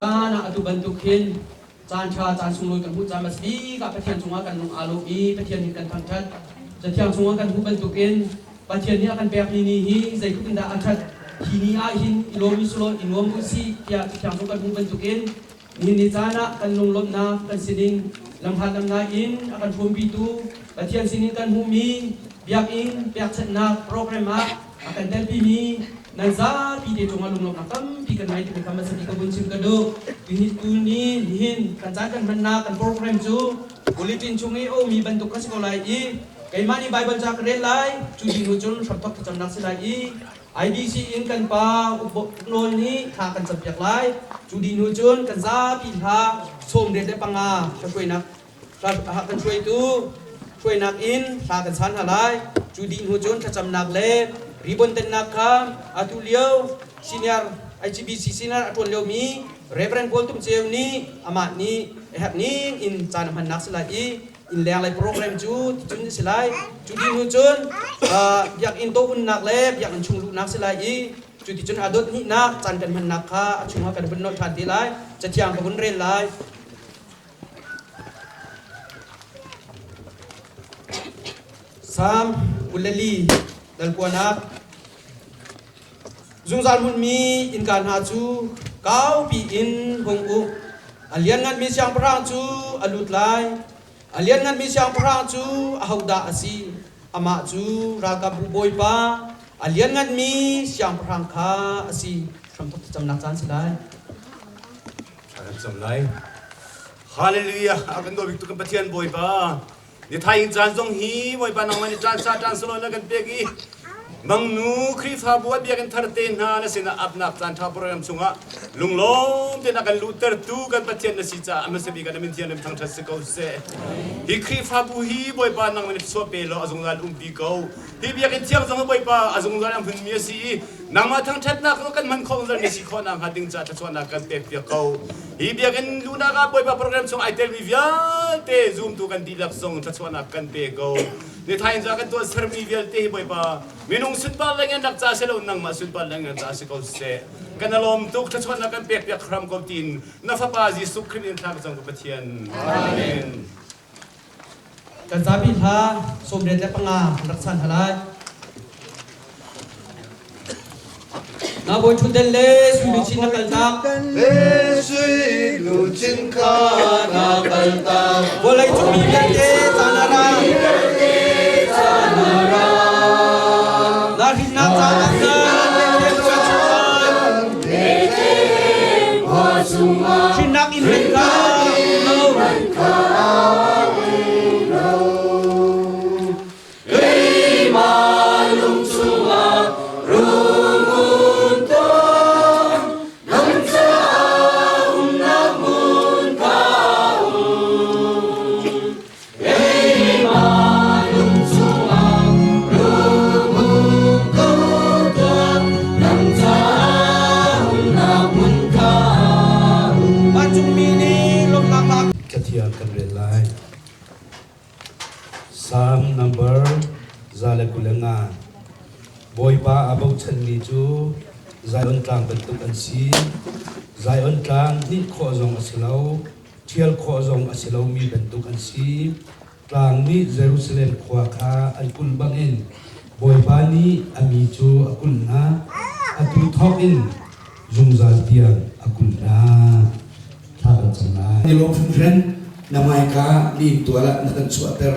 Caan ah atu bantuk hin caan ṭha caan sunglawi kan hmuh caan a si bik ah Pathian cungah kan lung aa lawm i Pathian hin kan thangṭhat. Cathiang chungah kan hmuh bantukin Pathian nih a kan pekmi ni hi zeitluk in dah a ṭhat. Hi ni ah hin i lawm u sulaw i nuam u sih tiah Cathiang chung kan hmuh bantukin nihin ni caan ah kan lunglawmhnak kan sining lamhlat lamnai in a kan hrawmpitu Pathian sinin kan hmuhmi biakinn pekchanhnak program ah a kan telpimi nan zapi te cungah lunglawmhnak tampi kan ngei timi kha hmasa bik ka vun chim ka duh. Tuni nihin kan caan kan hmannak kan program cu bulletin chung i a ummi bantuk kha si ko lai i keimah nih Baibal ca ka rel lai, cu dih hnu cun hramthok thlacamnak si lai i IBC in kan pa Uknawl nih thla kan campiak lai. Cu dih hnu cun kan zapi hla 75 hruainak kan hruaitu hruainak in hla kan san hna lai. Cu dih hnu cun thlacamnak le ribbon tennak kha atu lio senior IGBC senior a ṭuan liomi Reverend Paul Tum Ceu nih amah nih a herh ning in caan a hmannak si lai i innleng lei program cu ticun a si lai. Cu dih hnu cun biakinn tawhunnak le biakinn chung luhnak si lai i cu ticun a dot hnihnak caan kan hmannak kha a chungah kan vun nolh ṭhan te lai. Cathiang ka vun rel lai. Salm 24 dalkuanak Zungzal hmunmi innka hna cu kaupi in hung u. A liannganmi siangpahrang cu a lut lai. A liannganmi siangpahrang cu ahodah a si? Amah cu ralkapbu bawipa, a liannganmi siangpahrang kha a si. Hramthok thlacamnak caan si lai. Thla kan cam lai. Hallelujah! A kan dawt bik tu kan Pathian Bawipa. Ni thaing caan zong hi Bawipa nangmah nih caan sa caan solo na kan pek i mangnu Khrihfabu a biakinn thar te hna na sinah apnak caan ṭha program chungah lunglawm tein a kan luhtertu kan Pathian na si caah a hmasa bik ah na min thian in thangṭhat si ko seh. Hi Khrihfabu hi Bawipa nangmah nih thluachuah pe law a zungzal umpi ko. Hi biakinn thiang zong hi Bawipa a zungzal a hmunmi a si i Nangmah thangṭhatnak cu kan hman khawh zalmi si khawh nakhnga ding caah thluachuahnak kan pekpiak ko. Hi biakinn luhnak ah Bawipa program chung ai telmi vialte zumtu kan dihlak zong thluachuahnak kan pe ko. Nithain za kan tuah sermi vialte hi Bawipa minung sunpar le ngennak ca si lo nangmah sunpar le ngennak ca si ko seh. Kan alawm tuk thluachuahnak kan pekpiak hram ko tiin na fapa Jesuh Khrih in thla ka cam ko Pathian. Amen. Kan zapi hla 85 rak san hna lai. Na bawi ṭhutden le sui luchin na kaltak. Le sui luchin kha na kaltak. Vawlei cung mi vialte caan a ra. Na hrinnak caan ah na Hrinnak in man kha um lo. Keimah lung chungah rung un tuah, nang caah umnak hmun ka um. Keimah lung chungah rung um ko tuah, nang caah umnak hmun ka um. Vancungmi nih lawmhnak hla Cathiang kan rel lai. Psalm number 125. Bawipa a bochanmi cu Zion tlang bantuk an si. Zion tlang hninh khawh zong a si lo, ṭhial khawh zong a si lomi bantuk an si. Tlang nih Jerusalem khua kha an kulh bangin Bawipa nih a mi cu a kulh hna. Atu thawk in zungzal tiang a kulh hna. Thla kan cam lai. Ni lawm hringhran na hmaika ni tual ah na kan chuahter.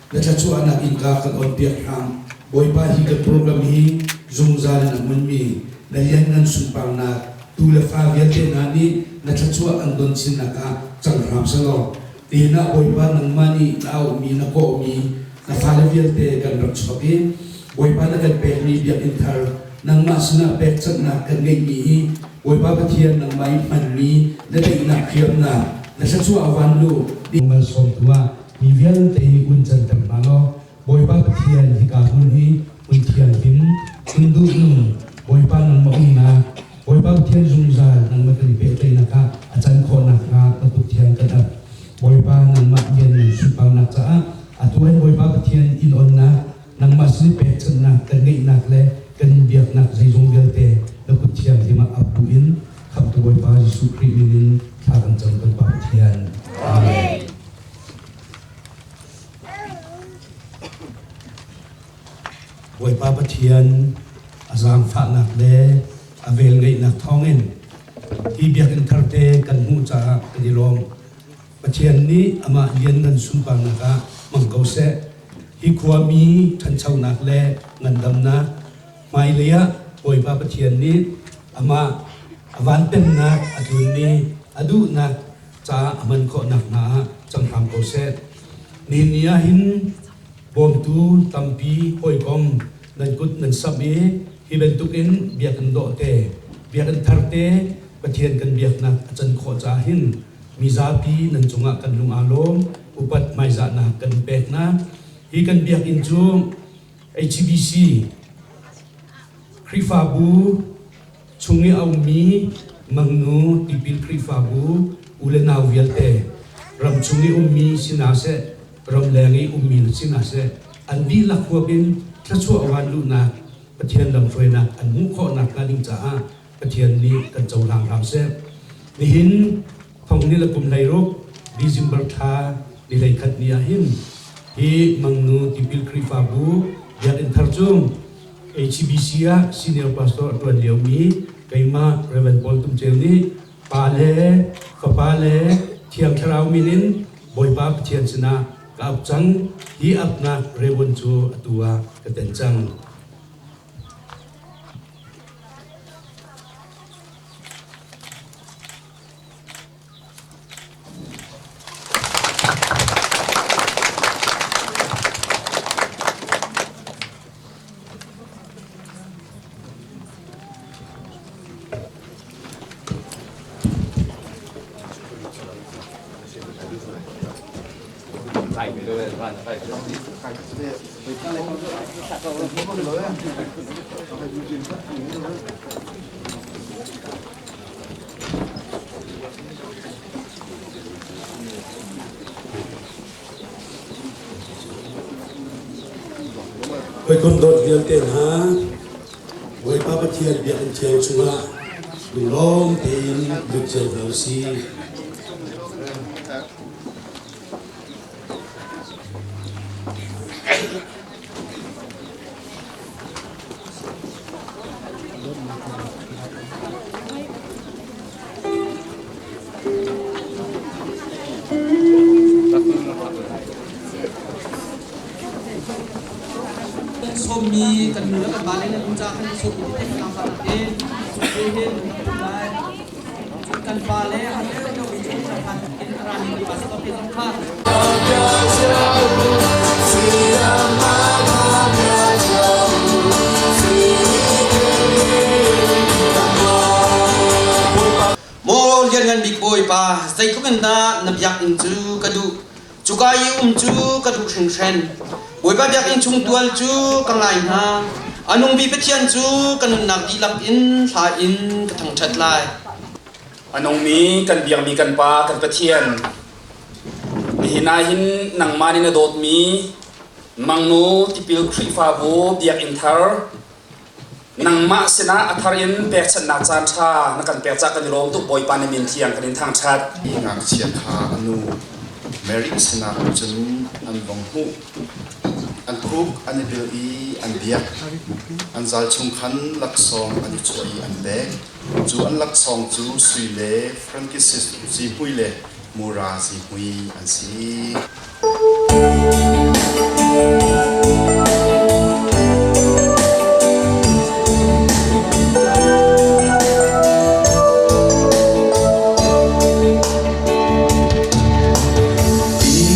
Na thluachuahnak innka kan onpiak hram. Bawipa hi kan program hi zungzal in a hmunmi na lianngan sunparnak tu le fa vialte hna nih na thluachuah an don chinnak ah cang hram selaw nihin ah Bawipa nangmah nih na auhmi na kawhmi na fale vialte kan rak chuak i Bawipa na kan pekmi biakinn thar nangmah sinah pekchanhnak kan ngeihmi hi Bawipa Pathian nangmah i hmanmi na daihnak hriamnak na thluachuah vanlu malsawmtu ah mi vialte hi un canter hna law Bawipa Pathian hika hmun hi hmun thianghlim hmun duhnung Bawipa nangmah umnak Bawipa Pathian zungzal nangmah kan i pehtlaihnak ah a can khawh nakhnga ka kut thiang kan ap. Bawipa nangmah rian nan sunparnak caah atu hin Bawipa Pathian inn onnak nangmah sin i pekchanhnak kan ngeihnak le kan in biaknak zeizong vialte na kut thianghlim ah ap bu in Khamhtu Bawipa Jesuh Khrih. Khrih min in thla kan cam kan Pa Pathian. Amen. Bawipa Pathian a zaangfahnak le a velngeihnak thawngin hi biakinn tharte kan hmuh caah kan i lawm. Pathian nih amah lianngan sunparnak ah hmang ko seh. Hi khuami ṭhanchonak le ngandamnak hmailei ah Bawipa Pathian nih amah a van pennak a tlunmi a duhnak caah a hman khawh nakhnga ah cang hram ko seh. Nihin ni ah hin bawmtu tampi hawikom nan kut nan samh i hi bantukin biakinn dawh te, biakinn thar te Pathian kan biaknak a can khawh caah hin mizapi nan cungah kan lung aa lawm, upat hmaizahnak kan pek hna. Hi kan biakinn cu HBC Khrihfabu chung i a ummi Mangnu Tipil Khrihfabu u le nau vialte ramchung i ummi si hna seh, ramleng i ummi si hna seh, an dihlak huap in thluachuah van luhnak Pathian lamhruainak an hmuh khawh nakhnga ding caah Pathian nih kan cohlang hram seh. Nihin thong ni le kum 16 December thla ni 11 ni ah hin hi Mangnu Tipil Khrihfabu Biakinn thar cu HBC ah senior pastor a ṭuan liomi keimah Rev. Paul Tum Ceu nih Pa le Fapa le Thiang Thlarau min in Bawipa Pathian sinah ka ap cang. Hi apnak Rev. Cu atu ah ka ten cang. Hawikom dawt vialte hna, Bawipa Pathian biakinn thiang chungah lunglawm tein lut cio hna u sih. Sawmmi kan nu le kan pa le nan um caah kan sawmmi tete kan langfah te hin lai kan pa le han le deuh mi chung kan in rani kan pastor te zong kha. Maw Lianngan Bik Bawipa, zeitluk in dah na biakinn cu ka duh. Cuka i um cu ka duh hringhran. Bawipa biakinn chung tual cu ka ngai hna. A nungmi Pathian cu ka nunnak dihlak in hla in ka thangṭhat lai. A nungmi kan biakmi kan Pa kan Pathian, nihin ah hin nangmah nih na dawtmi Mangnu Tipil Khrihfabu Biakinn thar nangmah sinah a thar in pekchanhnak caan ṭha na kan pek caah kan i lawm tuk. Bawipa na min thiang kan in thangṭhat. Hi ngakchia kha a nu Mary sinah cun an vong hmuh. An khuk an i bil i an biak. An zal chung khan laksawng an i chuah i an pek. Cu an laksawng cu sui le frankincense zihmui le mura zihmui an si.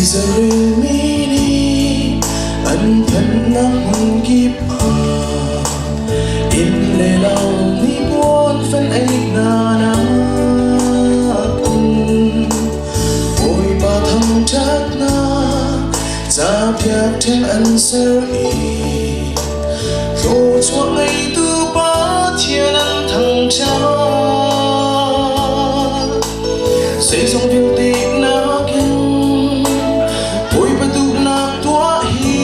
Israel mi nih an thannak hmunkip ah inn le lo hnipuan fan ei hna nakin Bawipa thangṭhatnak capiak ṭhen an ser i thluachuah ngeitu Pathian an thangṭhat. Zeizong vialte nakin Bawipa duhnak tuah hi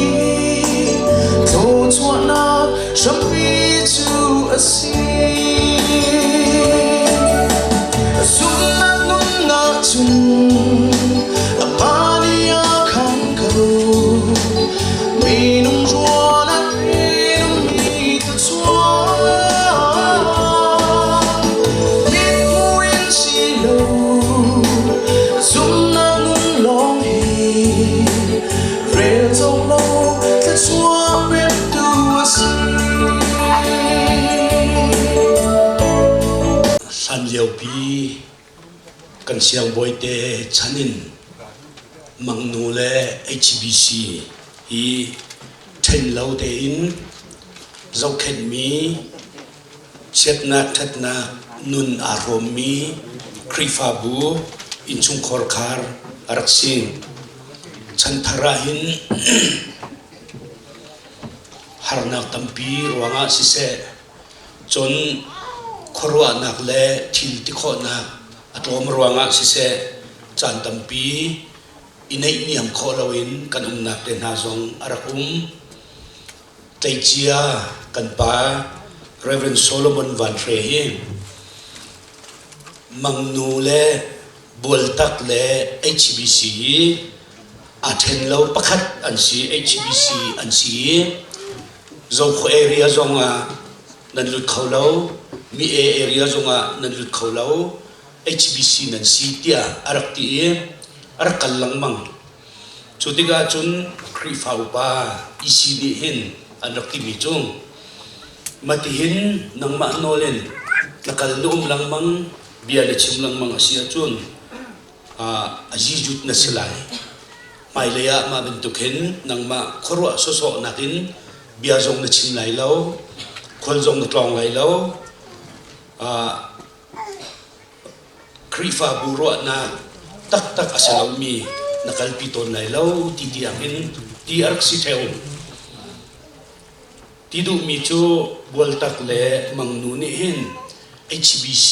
thluachuahnak hrampi cu a si. Zumhnak. cun a pa nih a kham ko. Minung rual ah minung thluachuah mithmuh in si lo zumhnak nun lawng hi rel cawk lo thluachuah pektu a si. Hlan liopi kan siangbawite chan in Mangnu le HBC hi ṭhen lo tein zohkhenhmi chiatnak ṭhatnak nun aa hrawmmi Khrihfabu innchungkhar khar a rak si. Chanthar ahhin harnak tampi ruangah siseh, cun khuaruahnak le thil ti khawhnak a tlawm ruangah siseh, caan tampi i neihniam khawh loin kan umnak te hna zong a rak um. Tleicia kan pa Reverend Solomon Van Hre hi Mangnu le Bualtak le HBC hi aa ṭhen lo pakhat an si HBC an si i Zokhua area zong ah nan lut kho lo, Mi area zong ah nan lut kho lo, HBC nan si tiah a rak ti i a rak kal lengmang. Cu tikah cun Khrihfa upa EC nih hin an rak timi cu matihin nangmah nawl in na kal na um lengmang bia na chim lengmang a si ahcun a zizut na si lai. Hmailei ah mah bantuk hin nangmah khuaruah sawsawh nakin bia zong na chim lai lo, khual zong na tlawng lai lo. Khrihfabu ruahnak taktak a si lomi na kalpi tawn lai lo ti tiangin ti a rak si ṭheo. Ti duhmi cu Bualtak le Mangnu nih hin HBC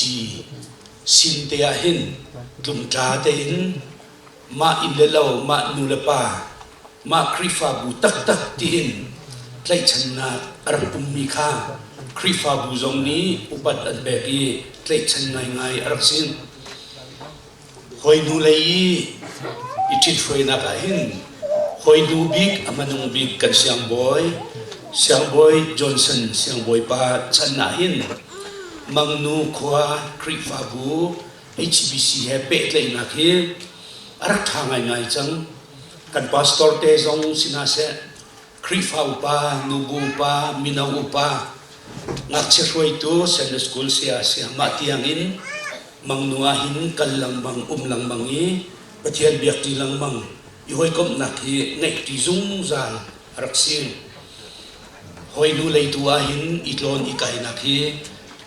sin te ah hin tlumtla tein mah inn le lo, mah nu le pa, mah Khrihfabu taktak tiin tlaihchannak a rak ummi kha Khrihfabu zong nih upat an pek i tlaihchan ngaingai a rak si. Hawi hnu lei i i ṭhithruainak ah hin hawi hnu bik a hmanung bik kan siangbawi Siangbawi Johnson siangbawipa chan ah hin Mangnu khua Khrihfabu HBC he pehtlaihnak hi a rak ṭha ngaingai cang. Kan pastor te zong si hna seh, Khrihfa upa, nubu upa, mino upa, ngakchia hruaitu, Sunday school saya sayamah tiangin mangnu ah hin kal lengmang, um lengmang i Pathian biakṭi lengmang i hawikomhnak hi ngeihṭi zungzal a rak si. Hawi nu leitu ah hin i tlawn i kainak hi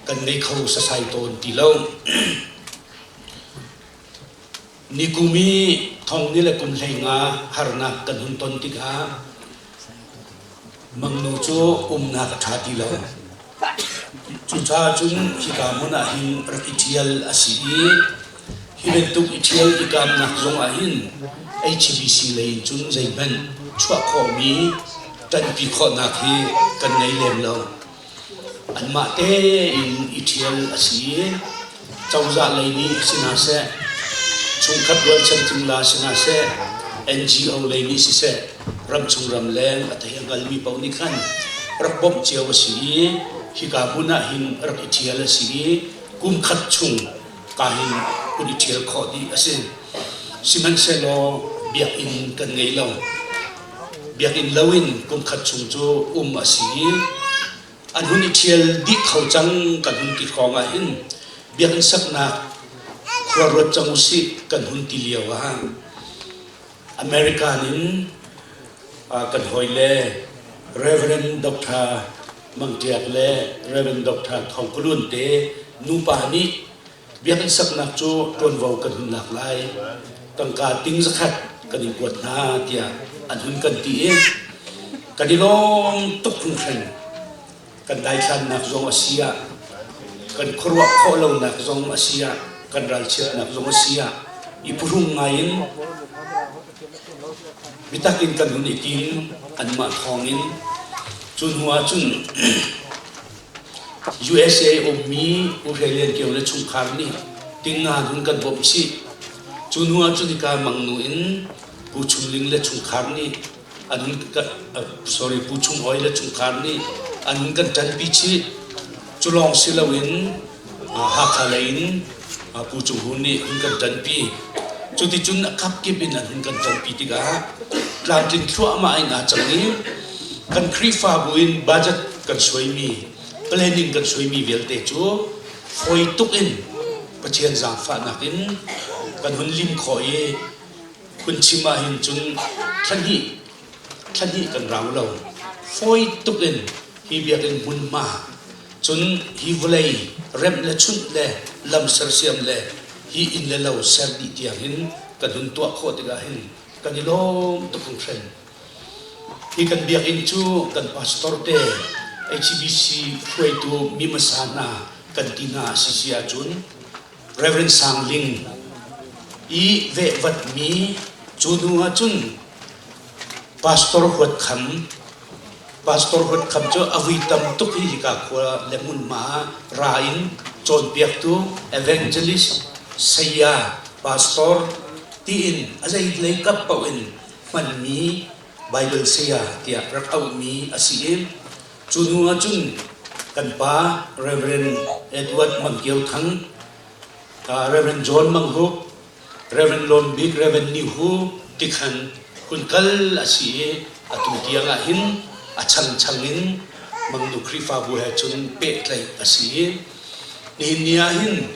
kan ngei kho sasai tawn ti lo. Nikum i thong ni le kum 15 harnak kan hun ton tikah mangnu cu umnak a ṭha ti lo. Cucaah cun hika hmun ah hin rak i ṭhial a si i hi bantuk i ṭhial i kaamnak zong ah hin HBC lei in cun zeihmanh chuah khawhmi ṭanpi khawhnak hi kan ngei lem lo. Anmah tein i ṭhial a si i cozah lei nih si hna seh, chungkhat rualchan cingla si hna seh, NGO lei nih siseh, ramchung ramleng a thei a hngalmi paoh nih khan rak bawmh cio a si i hika hmun ah hin rak i ṭhial a si i kum khat chung ka hin hun i ṭhial khawh dih a si. Sihmanhsehlaw biakinn kan ngei lo. Biakinn loin kum khat chung cu um a si i an hun i ṭhial dih kho cang kan hun ti hrawng ah hin biakinn saknak khua ruat cang usih kan hun ti lio ah American in kan hawile Reverend Dr. Mang Ṭiak le Reverend Dr. Thawng Kulun te nupa nih biakinn saknak cu ṭuanvo kan hun lak lai tangka ting zakhat kan in kuat hna tiah an hun kan ti i kan i lawm tuk hringhran kan daithlannak zong a si ah kan khuaruah khawh lonak zong a si ah kan ralchiatnak zong a si ah i phuhrung ngai in biatak in kan hun i tim anmah thawng in cu hnu ah cun USA ummi U Hre Lian Kio le chungkhar nih tingnga hun kan bawmh chih. Cu hnu ah cun hika Mangnu in Pu Chum Ling le chungkhar nih an hun sorry Pu Chum Hoi le chungkhar nih an hun kan ṭanpi chih. Cu lawng si loin Hakha lei in Pu Cung Hu nih hun kan ṭanpi. Cuticun a kapkip in an hun kan ṭanpi tikah tlamtling thluahmah in aa cang i kan Khrihfabu in budget kan suaimi, planning kan suaimi vialte cu fawi tuk in Pathian zaangfahnak in kan hun lim khawh i hun chim ahhin cun thlahnih thlahnih kan rau lo. Fawi tuk in hi biakinn hmunhma cun hi vawlei remh le chunh le lam sersiam le hi inn le lo ser dih tiang hin kan hun tuah khawh tikah hin kan i lawm tuk hringhran. Hi kan biakinn cu kan pastor te HBC hruaitu mi hmasa hna kan ti hna a si si ahcun Reverend Sang Ling i vehvatmi cu hnu ahcun Pastor Huat Kham Pastor Huat Kham cu a vui tam tuk hi hika khua le hmunhma ah ra in cawnpiaktu evangelist saya pastor tiin a zeilei kap paoh in hmanmi Bible saya tiah rak auhmi a si i cu hnu ahcun kan pa Reverend Edward Mang Kio Thang, Reverend John Mang Huk, Reverend Lawm Bik, Reverend Ni Hu tikhan hun kal a si i atu tiang ah hin a changchang in Mangnu Khrihfabu he cun pehtlaih a si i nihin ni ah hin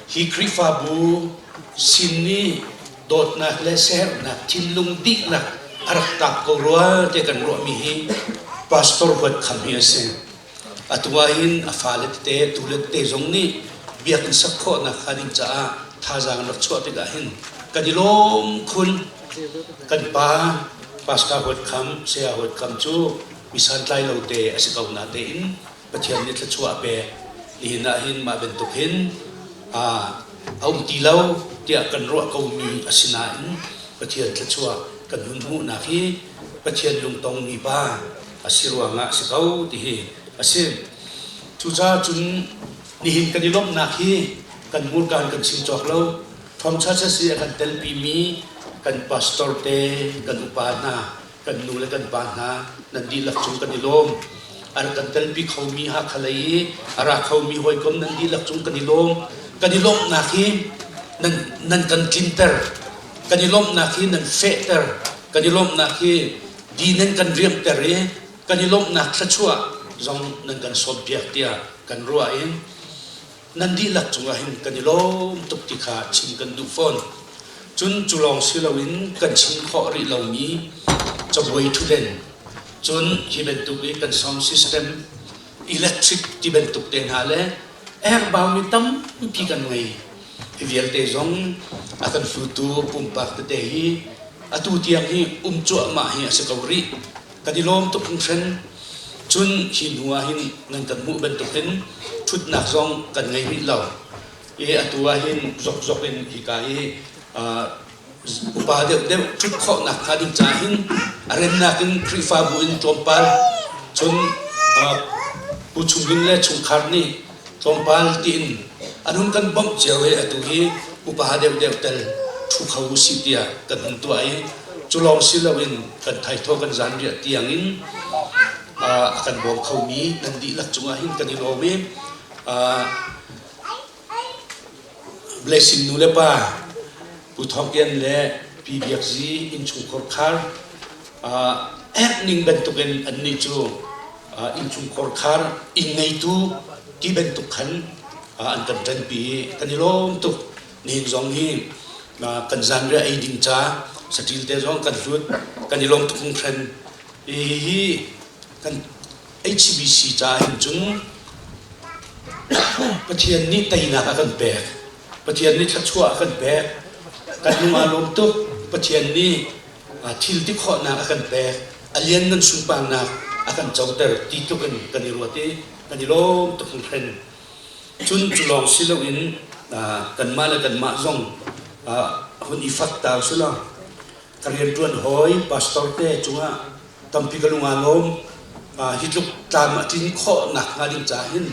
hi Khrihfabu sin i dawtnak le siaherhnak thinlung dihlak a rak taap ko rua ti kan ruahmi hi Pastor Huat Kham hi a si. Atu ah hin a fale tete, tule tete zong nih biakinn sak khawhnak hnga ding caah thazaang an rak chuah tikah hin kan i lawm khun. Kan pa Pastor Huat Kham, Saya Huat Kham cu mi santlai lo te a si ko natein Pathian nih thluachuah a pek. Nihin ah hin mah bantuk hin a um ti lo tiah kan ruah komi a si nain Pathian thluachuah kan hun hmuhnak hi Pathian lungtongmi pa a si ruangah a si ko ti hi a si. Cucaah cun nihin kan i lawmhnak hi kan hmurka in kan chim cawk lo. Thawngṭha si a kan telpimi kan pastor te, kan upa hna, kan nu le kan pa hna nan dihlak cung kan i lawm. A rak kan telpi khomi Hakha lei i a ra khomi hawikom nan dihlak cung kan i lawm. Kan i lawmhnak hi nan, nan kan tlinter. Kan i lawmhnak hi nan fehter. Kan i lawmhnak hi di nan kan riamhter i kan i lawmhnak thluachuah zong nan kan sawmpiak tiah kan ruah i nan dihlak cungah hin kan i lawm tuk ti kha chim kan duh fawn. Cun cu lawng si loin kan chim khawh rih lomi cabuai ṭhutden, cun hi bantuk i kan sound system, electric ti bantuk te hna le herhbaumi tampi kan ngei. Hi vialte zong a kan hlutu pumpak tete hi atu tiang hi um cuahmah hi a si ko rih. Kan i lawm tuk hringhran. Cun hi hnu ah hin nan kan hmuh bantukin ṭhutnak zong kan ngei rih lo. I atu ah hin zokzok in hika i upa deuhdeuh ṭhut khawhnak hnga ding caah hin a remnak in Khrihfabu in tlawmpal cun Pu Chung Ling le chungkhar nih tlawmpal tiin an hun kan bawmh cio i atu hi upa deuhdeuh tel ṭhu kho usih tiah kan hun tuah i cu lawng si loin kan thaithawh kan zanriah tiangin a kan bawm khomi nan dihlak cungah hin kan i lawm i Blessing nu le pa Pu Thawng Kian le Pi Biak Zi innchungkhar khar ek ning bantukin annih cu innchungkhar khar inn ngeitu ti bantuk khan an kan ṭanpi i kan i lawm tuk. Nihin zong hi kan zanriah ei ding ca saṭil te zong kan hlut kan i lawm tuk hringhran. Hihi kan HBC ca hin cun Pathian nih teinak a kan pek. Pathian nih thluachuah a kan pek. Kan lung aa lawm tuk. Pathian nih thil ti khawhnak a kan pek. A lianngan sunparnak a kan coter ti tluk in kan i ruat i kan i lawm tuk hringhran. Cun cu lawng si loin kanmah le kanmah zong hun i fak ta usih ka rianṭuan hawi pastor te cungah tampi ka lung aa lawm. Hi tluk tlam a tlin khawh nakhnga ding caah hin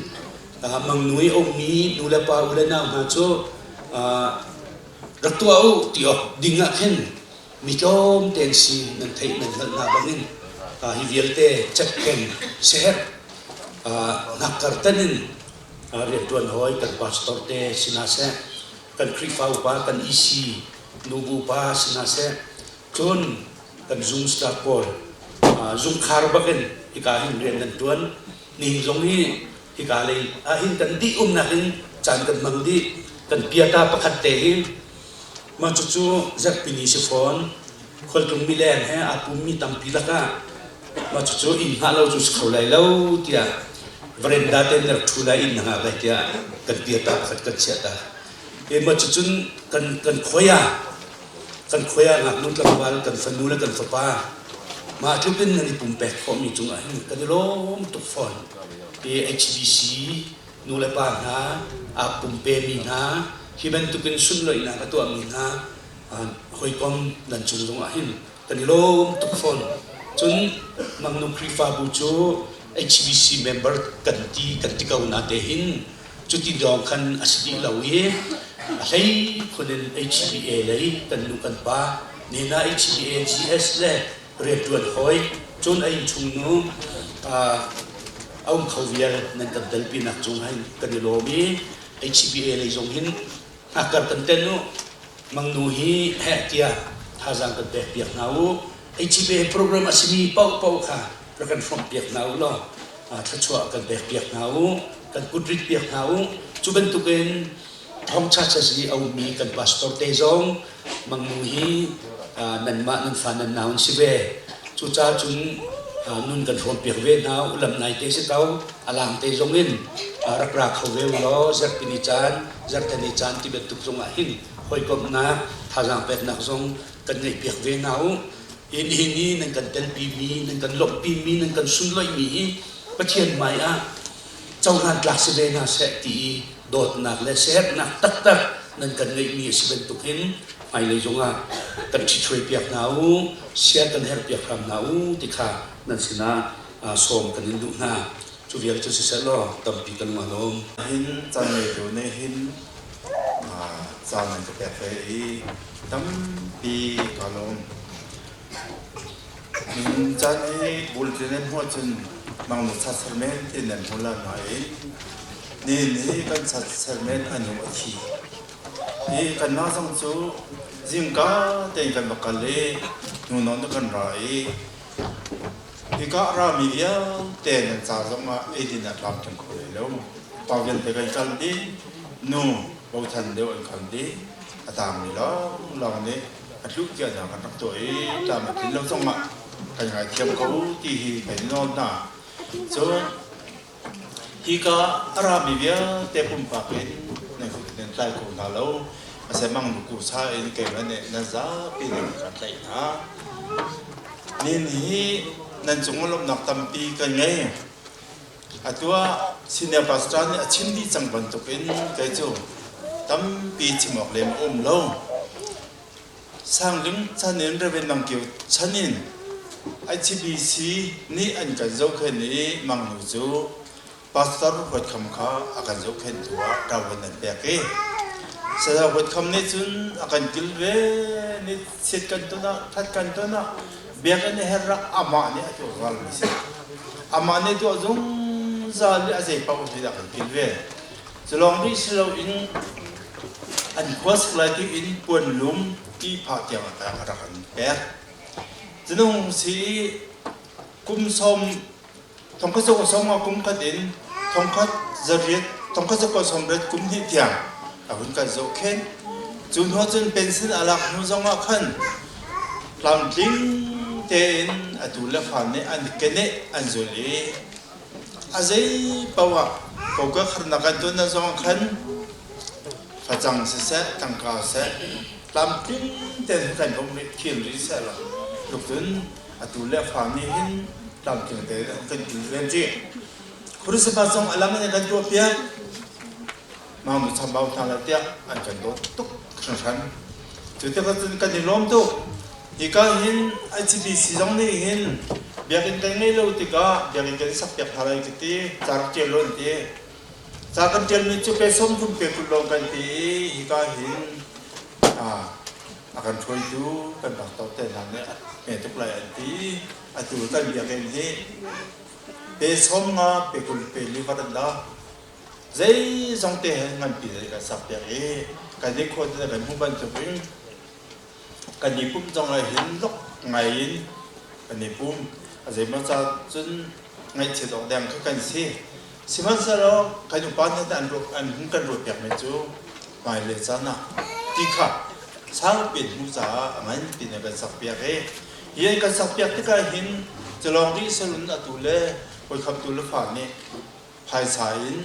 mangnu i a ummi nu le pa u le nau hna cu. Rak tuah u ti awk ding ah khin mi tlawmte an si nan theih nan hngalh hna bangin hi vialte cekken seherh hnakkar tan in rianṭuan hawi kan pastor te si hna seh, kan Khrihfa upa kan EC nubu pa si hna seh, cun kan zung staff pawl zungkhar bakin hika hin rian nan ṭuan. Nihin zong hi hika lei ahhin kan dih umnak in caan kan hmang dih. Kan piata pakhat te hi mah cucu zarhpini si fawn. Khualtlung mileng he aa pummi tampi lakah mah cucu inn hngah lo cu si kho lai lo tiah veranda te in rak ṭhu lai inn na hngak lai tiah kan piata pakhat kan chiah ta. E mah cucun kan kan khuai ah kan khuai ah ngaknu tlangval kan fanu le kan fapa mah tluk in nan i pumpek khawhmi cungah hin kan i lawm tuk fawn. HBC nu le pa hna aa pumpemi hna hi bantukin sunloihnak a tuahmi hna hawikom nan cung zongah hin kan i lawm tuk fawn. Cun Mangnu Khrihfabu cu HBC member kan ti kan ti ko na te hin cuti dawng khan a si dih lo i a hlei khun in HBA lei kan nu kan pa nina HBA GS le rianṭuan hawi cun a innchung nu a um kho vial nan kan telpinak cung hin kan i lawm i HBA lei zong hin hngakar kan ten u mangnu hi heh tiah thazaang kan pek piak hna u HBA program a simi paoh paoh kha rak kan hrawmh piak hna u law thluachuah kan pek piak hna u kan kut rit piak hna u cu bantukin thawngṭha chazi a ummi kan pastor te zong mangnu hi nanmah nan fa nan nau an si ve cucaah cun nun kan hrawm piak ve hna u lam nai te si ko alang te zong in rak ra kho ve u law zarhpini caan zarhteni caan ti bantuk zong ah hin hawikomhnak thazaang peknak zong kan ngeih piak ve hna u Nihin i nan kan telpimi, nan kan lawmhpimi, nan kan sunloihmi hi Pathian hmai ah cohlan tlak si ve hna seh ti i dawtnak le siaherhnak taktak nan kan ngeihmi a si bantukin hmailei zongah kan ṭhithruai piak hna u, sia kan herh piak hram hna u ti kha nan sinah sawm kan in duh hna. Cu vial cu siseh law tampi kan lung a lawm. Hin caan ngeitu nih hin caan nan ka pek ve i tampi kaa lawm. Nihin caan i bulṭin nan hmuh ahcun mangnu chatser men ti nan hmu lai nain nihin hi kan chatser men a nu a thi. Hi kanmah zong cu zingka tein kan va kal i hnunawn kan ra i Hika a rami vialte nan ca zongah eidin a tlamtling kho lai lo. Pa vialte kan kal dih, nu bochan deuh an kal dih. A tangmi lawnglawng nih a tluh cia hna kan rak tuah i tlam a tlin lo zongah kan ngaithiam ko ti hi kan i nawl hna. Cun Hika a rami vialte pumpak in nan kut nan tlai kho hna lo. Asemang nukusa in keimah nih nan zapi nan kan tlaih hna. Nin hi nan cung lawmhnak tampi kan ngei. Atu ah senior pastor nih a chim dih cang bantukin kei cu tampi chim awk lem a um lo. Sangling chan in Reverend Mang Kio chan in HBC nih an kan zohkhenh i Mangnu cu Pastor Huat Kham kha a kan zohkhenhtu ah ṭavuan an pek i Saya Huat Kham nih cun a kan kilven i chiat kan ton ah ṭhat kan ton ah biakinn a herh ah amah nih a tuah zungzalmi a si. Amah nih tuah zungzal i a zei paoh hi a kan kilven. Culawng rih si loin an khua sak lai tiin puanlum tihphah tiang a rak an pek. Cinung si kum sawm thongkhat zakua sawm nga kum khat in thongkhat zariat thongkhat zakua sawm riat kum hnih tiang a hun kan zohkhenh. Cu hnu cun pension a lak hnu zongah khan tlamtling tein atu le fa nih an keneh an zul i A zei paoh ah kokek harnak kan ton zong khan facang siseh, tangka seh, tlamtling tein kan bawmh rih, thil rih seh law tluk cun atu le fa nih hin tlamtling tein an kan kilven rih. Christmas zong a lam in an kan tuahpiak. Mangnu chambau hna lai tiah an kan dawt tuk hringhran. Cu tikah cun kan i lawm tuk. Hika hin ICBC zong nih hin biakinn kan ngei lo tikah biakinn kan i sakpiak hna lai ka ti. Ca rak ṭial law an ti. Ca kan ṭialmi cu pe 30 pe 20 lawng kan ti i hika hin A kan hruaitu kan pastor te hna nih a hme tuk lai an ti. Atu kan biakinn hi pe 50 pe 20 pe li vat an la. Zeizong te he nganpi te kan sak piak i kan i khua te kan hmuh bantuk in kan i pumh zong ah hin lok ngai in kan i pum. A zeimaw ca cun ngaihchiat awk deng kha kan si. Sihmanhsehlaw kan upa hna nih an ruah an hun kan ruahpiakmi cu hmailei caan ah ti kha saupi an hmuh caah a nganpi in a kan sakpiak i hi an kan sakpiak tikah hin culawng rih sirun atu le hawikham tu le fa nih phaisa in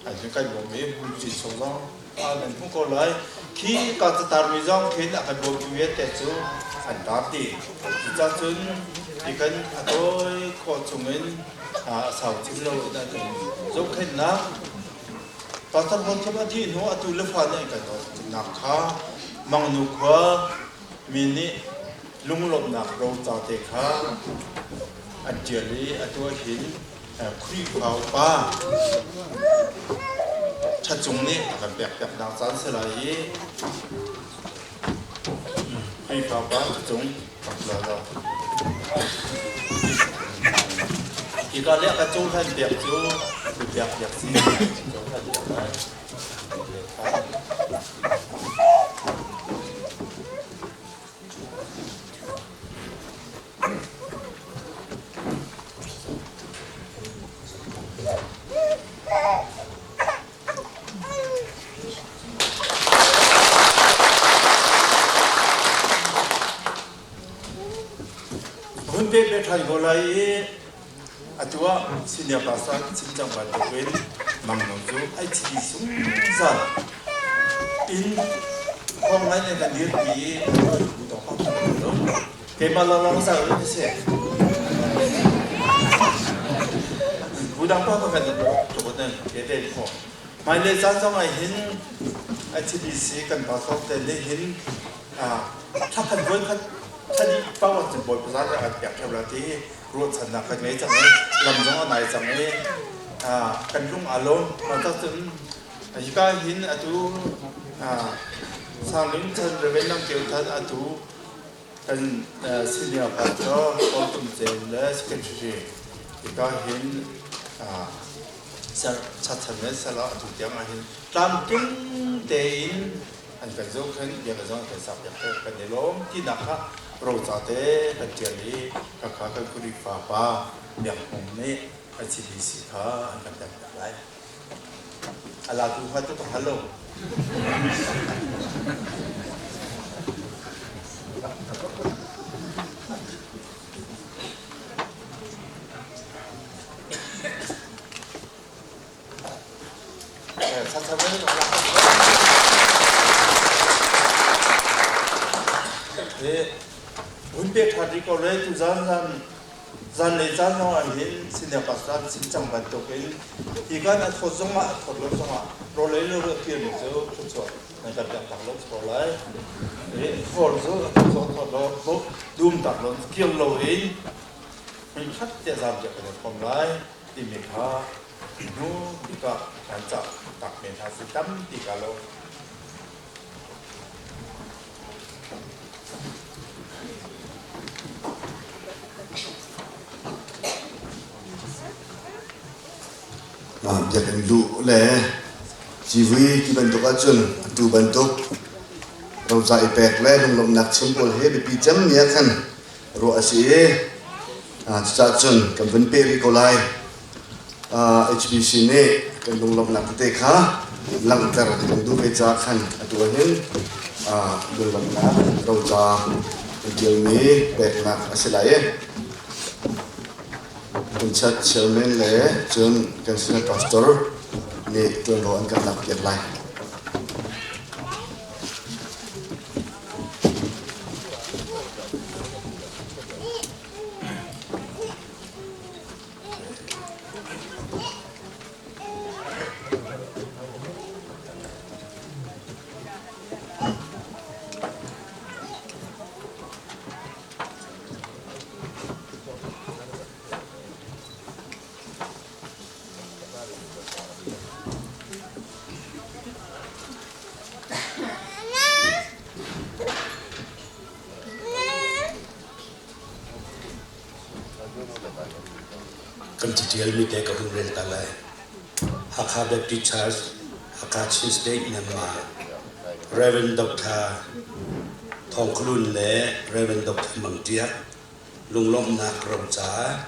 an hun kan bawmh i hmunpui chung zong ah nan hmuh ko lai. Khi ka catarmi zong khin a kan bawmtu vialte cu an tar dih. Cucaah cun hi kan a tawi khawh chungin a sau cim lo in an kan zohkhenhnak Pastor Hon Thum a thih hnu atu le fa nih an kan dawtnak kha Mangnu khua mi nih lunglawmhnak roca te kha an ṭial i atu ah hin Khrihfa upa Ṭha Cung nih a kan pekpiaknak caan si lai i Khrihfa upa Ṭha Cung rak la law hika le a kan cohlan piak cu biak piak si cohlan piak lai. Hun pe pe ṭhan ko lai i atu ah senior pastor chim cang bantukin Mangnong cu ai chiti zungzal in khong ngai in kan dirpi i bu tong pak lo. Keimah lawnglawng sa in si. Bu dang pa kan tuk nan ke te kho. Hmailei caan zong ah hin HBC kan pastor te nih hin thla khat voi khat thla dih paoh ah cun Bawipa zat ah kan pek ṭheo la ti ruahchannak kan ngei cang i lam zong a nai cang i kan lung aa lawm. Mah cun hika hin atu Sanglung chan Reverend Lam Keu Than atu kan senior pastor Paul Tum Ceu le secretary hika hin chatchan le sala atu tiang ah hin tlamtling tein an kan zohkhenh bia kan zong an kan sak piak te kan i lawm tinak kha roca te kan ṭial i khakha kan Khrihfa pa Biak Hmung nih HCBC kha an kan pek piak lai. A latu kha tu ka hngal lo. Hun pe ṭhan rih ko le tu zan zan zanlei caan zong ah hin senior pastor an chim cang bantukin hi kan a thawt zong ah a thawt lo zong ah rawl ei lo tirmi cu thluachuah nan kan pek tak lo ko lai. Rawl cu a thawt zong thawt lo dum tak lo kir lo in hmunkhat te zam tiah kan i khawm lai timi kha hnu bik ah kan cah tak men hna si tampi ka lo. Biakinn luh le civui ti bantuk ahcun atu bantuk roca i pek le lunglawmhnak chim pawl hi biapi cemmi ah khan ruah a si i cucaah cun kan vun peh rih ko lai. HBC nih kan lunglawmhnak tete kha langhter kan duh ve caah khan atu ahhin lunglawmhnak roca kan ṭialmi peknak a si lai i kan church chairman le cun kan senior pastor nih ṭuanvo an kan lakpiak lai. Kan catialmi te ka hun rel ta lai. Hakha Baptist Church, Hakha Chin State, Myanmar. Rev. Dr. Thawng Khlun le Rev. Dr. Mang Tiak lunglawmhnak roca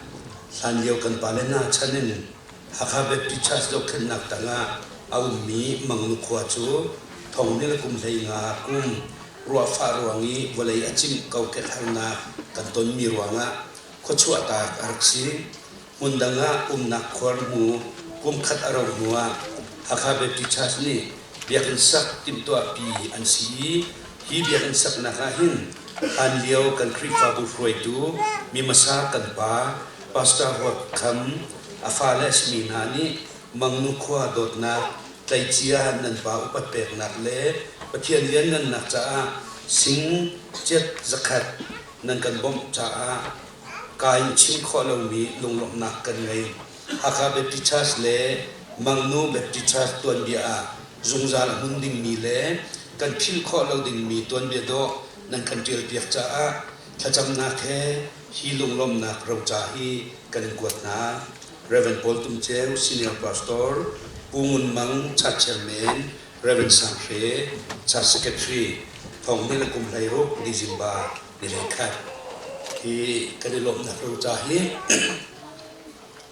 hlanlio kan pale hna chan in Hakha Baptist Church zohkhenhnak tangah a ummi Mangnu khua cu thong ni le kum 15 kum ruahfah ruang i vawlei a cimh kokek harnak kan tonmi ruangah khuachuahtak a rak si. Hmundang ah umnak khuar hnu kum khat a rauh hnuah Hakha Baptist Church nih biakinn sak timhtuahpi an si i hi biakinn saknak ah hin hlanlio kan Khrihfabu hruaitu mi hmasa kan pa Pastor Huat Kham a fale a simi hna nih Mangnu khua dawtnak tleicia nan pa upat peknak le Pathian lianngannak caah sing cet zakhat nan kan bawmh caah kaa in chim khawh lomi lunglawmhnak kan ngei. Hakha Baptist Church le Mangnu Baptist Church tuanbia ah zungzal a hmun dingmi le kan philh khawh lo dingmi tuanbia dawh nan kan ṭialpiak caah thlacamnak he hi lunglawmhnak roca hi kan in kuat hna. Rev. Paul Tum Ceu, Senior Pastor, Pu Ngun Mang, Church Chairman, Rev. Sang Hre, Church Secretary, Thawng Ni le Kum 16, December ni 31. Hi kan i lawmhnak roca hi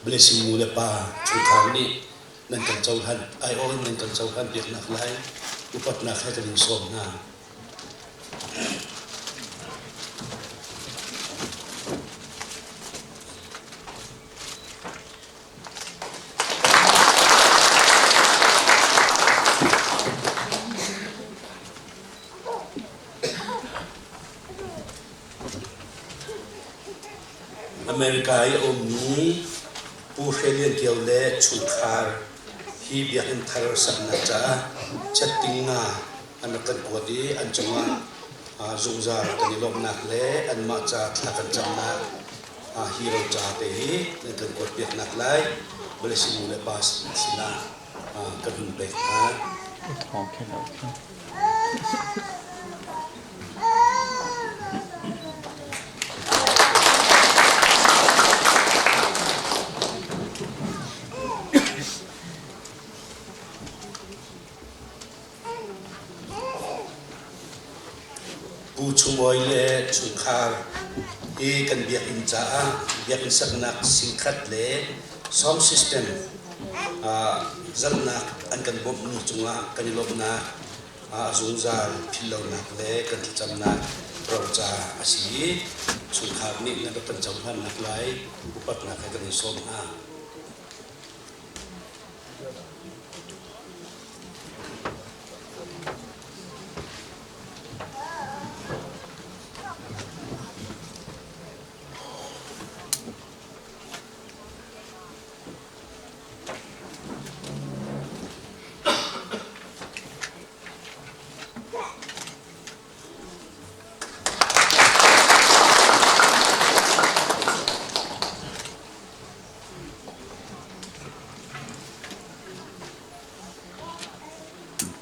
blessing nu le pa chungkhar nih nan kan cohlan aiawh in nan kan cohlan piaknak lai upatnak he kan in sawm hna. America i a ummi Pu Hre Lian Kio le chungkhar hi biakinn thar saknak caah chatting nga an rak kan kuat i an cungah zungzal kan i lawmhnak le anmah ca thla kan camnak hi roca te hi nan kan kuat piaknak lai Blessing nu le pa sinah kan hun pek hna. Pu Chungbawi le chungkhar hi kan biakinn caah biakinn saknak singkhat le sound system zalhnak an kan bawmhmi cungah kan i lawmhnak zungzal philhlonak le kan thlacamnak roca a si i chungkhar nih nan rak kan cohlannak lai upatnak he kan in sawm hna.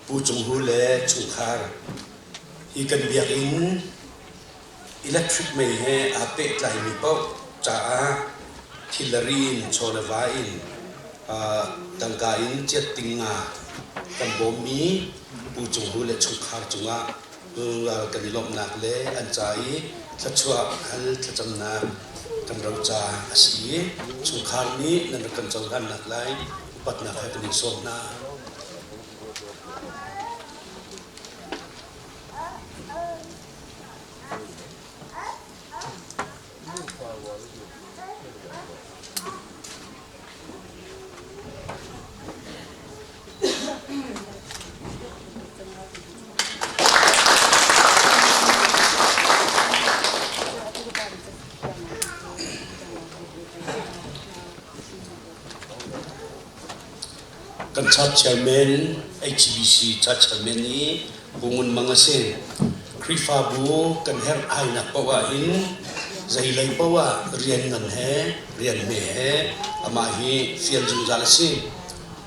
Pu Cung Hu le chungkhar hi kan biakinn electric mei he aa pehtlaimi paoh caah thilari in chaw le va in tangka in chiat ting nga kan bawmmi Pu Cung Hu le chungkhar cungah kan i lawmhnak le an ca i thluachuah hal thlacamnak kan roca a si i chungkhar nih nan rak kan cohlannak lai upatnak he kan in sawm hna. Kan church chairman HBC church chairman i Pu Ngun Mang a si. Khrihfabu kan herh ainak paoh ah hin zeilei paoh ah rian ngan he rian hme he amah hi fial zungzal a si.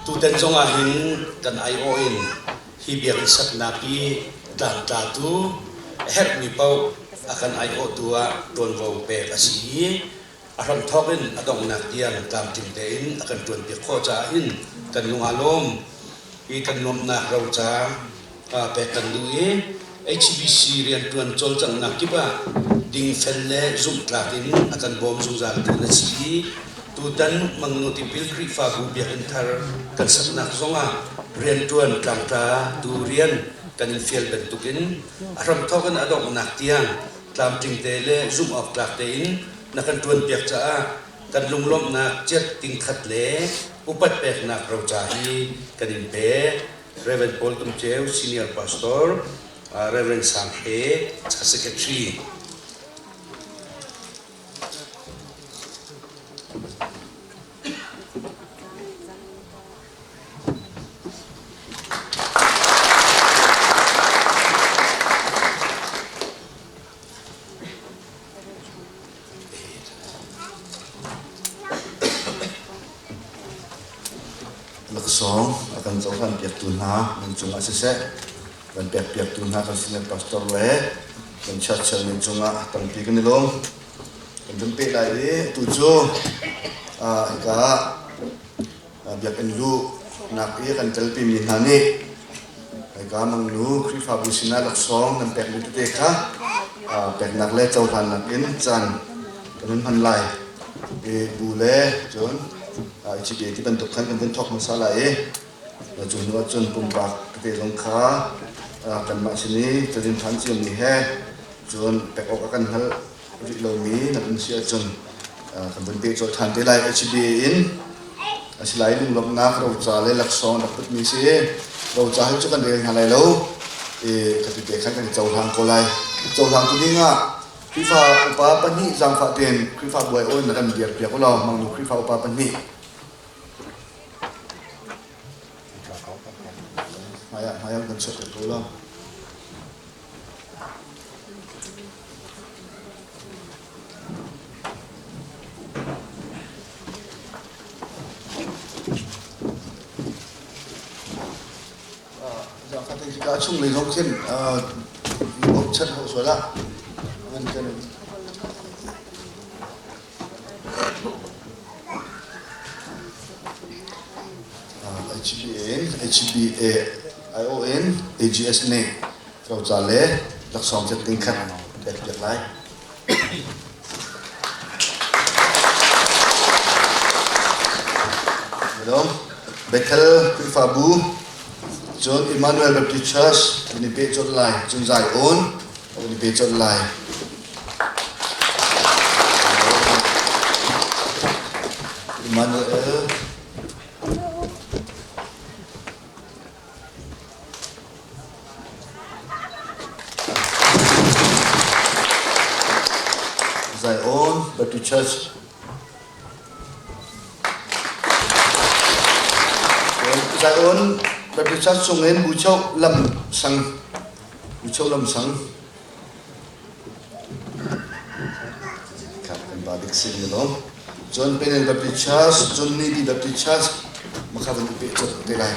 Tutan zong ah hin kan aiawh in hi biakinn saknak i tlangtlatu a herhmi paoh a kan aiawhtu ah ṭuanvo pek a si i. A hramthawk in a donghnak tiang tlamtling tein a kan ṭuanpiak khawh caah hin kan lung aa lawm i kan nuamhnak roca pek kan duh i HBC rianṭuan cawlcanghnak kip ah dingfel le zumhtlak in a kan bawm zungzaltu na si i tutan Mangnu Tipil Khrihfabu Biakinn thar kan saknak zongah rianṭuan tlangtla tu rian kan in fial bantukin a hramthawk in a donghnak tiang tlamtling te le zumh awk tlak tein na kan ṭuanpiak caah kan lunglawmhnak chiat tingkhat le upat peknak roca hi kan in pek. Reverend Paul Tum Ceu, Senior Pastor, Reverend Sang He, Secretary. Laksawng a kan cohlan piaktu hna nan cungah siseh, kan pekpiaktu hna kan senior pastor le kan church chairman cungah tampi kan i lawm. Kan vun peh lai i tu cu hika biakinn luhnak i kan telpimi hna nih hika mangnu Khrihfabu sinah laksawng nan pekmi tete kha peknak le cohlannak in caan kan hun hman lai. I bu le cun HBA ti bantuk khan kan vun thawk hmasa lai i cu hnu ah cun pumpak tete zong kha kanmah sin i cazin ṭhan ciomi he cun pek awk a kan hngalh rih lomi na um si ahcun kan vun peh colh ṭhan te lai. HBA in a si lai lunglawmhnak roca le laksawng rak putmi si. Roca hi cu kan rel hna lai lo. I khati te khan kan i cohlang ko lai. Cohlang tu ding ah Khrihfa upa pahnih zaangfah tein Khrihfa buai aw in rak kan dir piak u law mangnu Khrihfa upa pahnih hmaiah hmaiah kan chuah ko law. Ka chung lei zong khin bochan hau sual ah ngan kan HBA HBA ION AGS nih roca le laksawng cek ding khat pek piak lai. Hello. Bethel Khrihfabu cun Emmanuel Baptist Church an i peh colh lai. Cun Zion an i pe colh lai. Emmanuel Zion Baptist Church. Zion Baptist Church chungin Bucho lam sang Bucho lam sang kan ba dik sin ni lom. Cun Penel Baptist Church, cun Nidi Baptist Church, makha van pe chot te lai.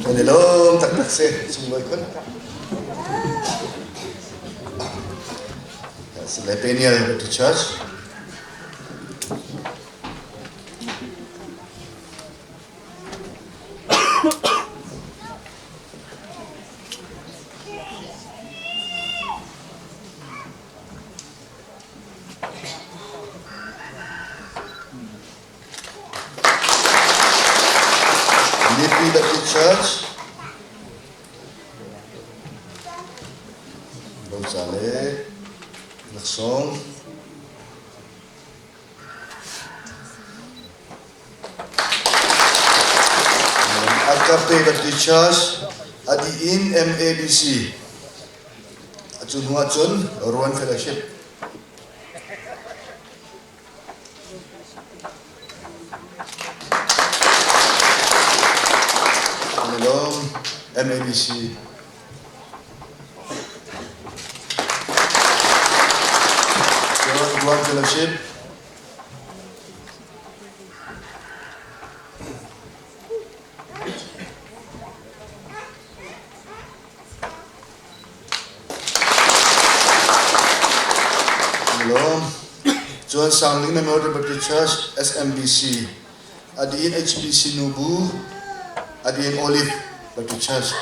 Kan i lawm taktak si, sunglawi khun. Sile Peniel Baptist Church. Nipi Baptist Church Roca le laksawng Agape Baptist Church Adiin MABC Cu hnu ahcun Ruan Fellowship Kan i lawm. MABC. Guam Fellowship. Lawm. Cun Sangling Memorial Baptist Church SMBC Adiin HBC Nubu Adiin Olive Baptist Church.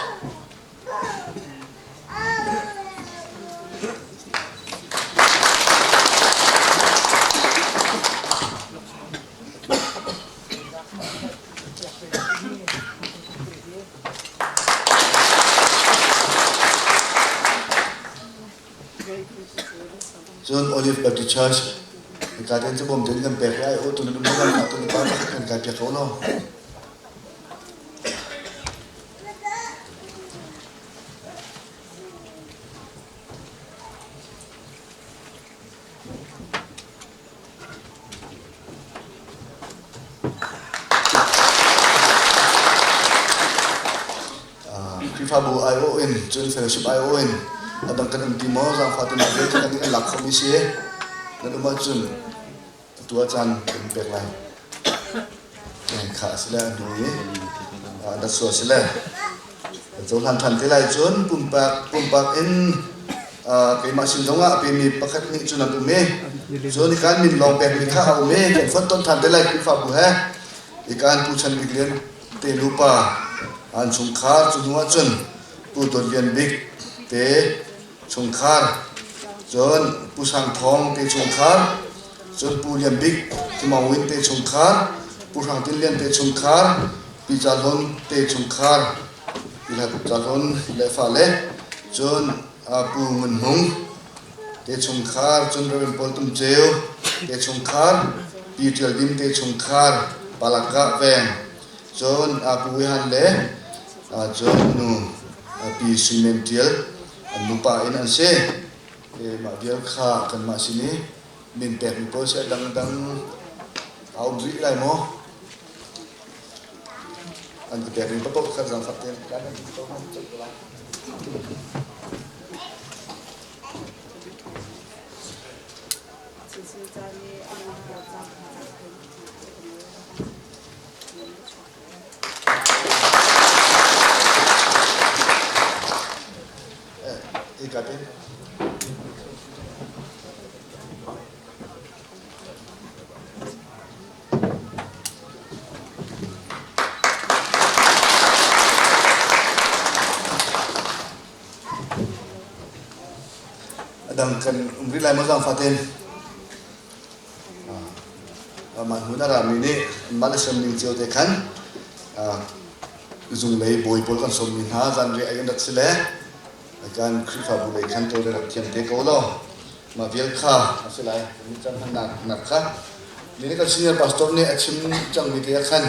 Cun Olive Baptist Church hika ten cu bawm ten kan pek lai o tun um kan ka tun pa kan kai piak ko lo. Khrihfabu aiawh in cun fellowship aiawh in a dang kan um ti maw zaangfah tu nak vialte kan kan lak khomi si nan um ahcun atu ah caan kan pek lai. Kha a si le a hnu i dat sua si le kan cohlan ṭhan te lai cun pumpak pumpak in keimah sin zongah a pemi pakhat nih cun an um i cun ikan min lawng pekmi kha a um i kan fonhtonh ṭhan te lai Khrihfabu he ikan Pu Chan Bik Lian te nupa an chungkhar cu hnu ah cun Pu Dawt Lian Bik te chungkhar cun Pu Sang Thawng te chungkhar cun Pu Lian Bik Maung Win te chungkhar Pu Hrang Tin Lian te chungkhar Pi Ca Hlawn te chungkhar Pi Ca Hlawn le fale cun Pu Ngun Hmung te chungkhar cun Rev. Paul Tum Ceu te chungkhar Pi Ṭial Dim te chungkhar Palakah veng cun Pu Ui Han le cun nu Pi Sui Men Ṭial an nupa in an si. Mah vial kha kanmah sin i min pekmi pawl si a dangdang a um rih lai maw? An ka pekmi paoh kha zaangfah tein kan lai. A dang kan um rih lai maw zaangfah tein? Mah hnu na rami nih anmah le siamning cio te khan zunglei bawi pawl kan sawmmi hna zanriah ei an rak si le kan Khrihfabu lei khan tawlre rak thiam te ko law mah vial kha a si lai kan caan hmannak nak kha ni kan senior pastor nih a chim cangmi te ah khan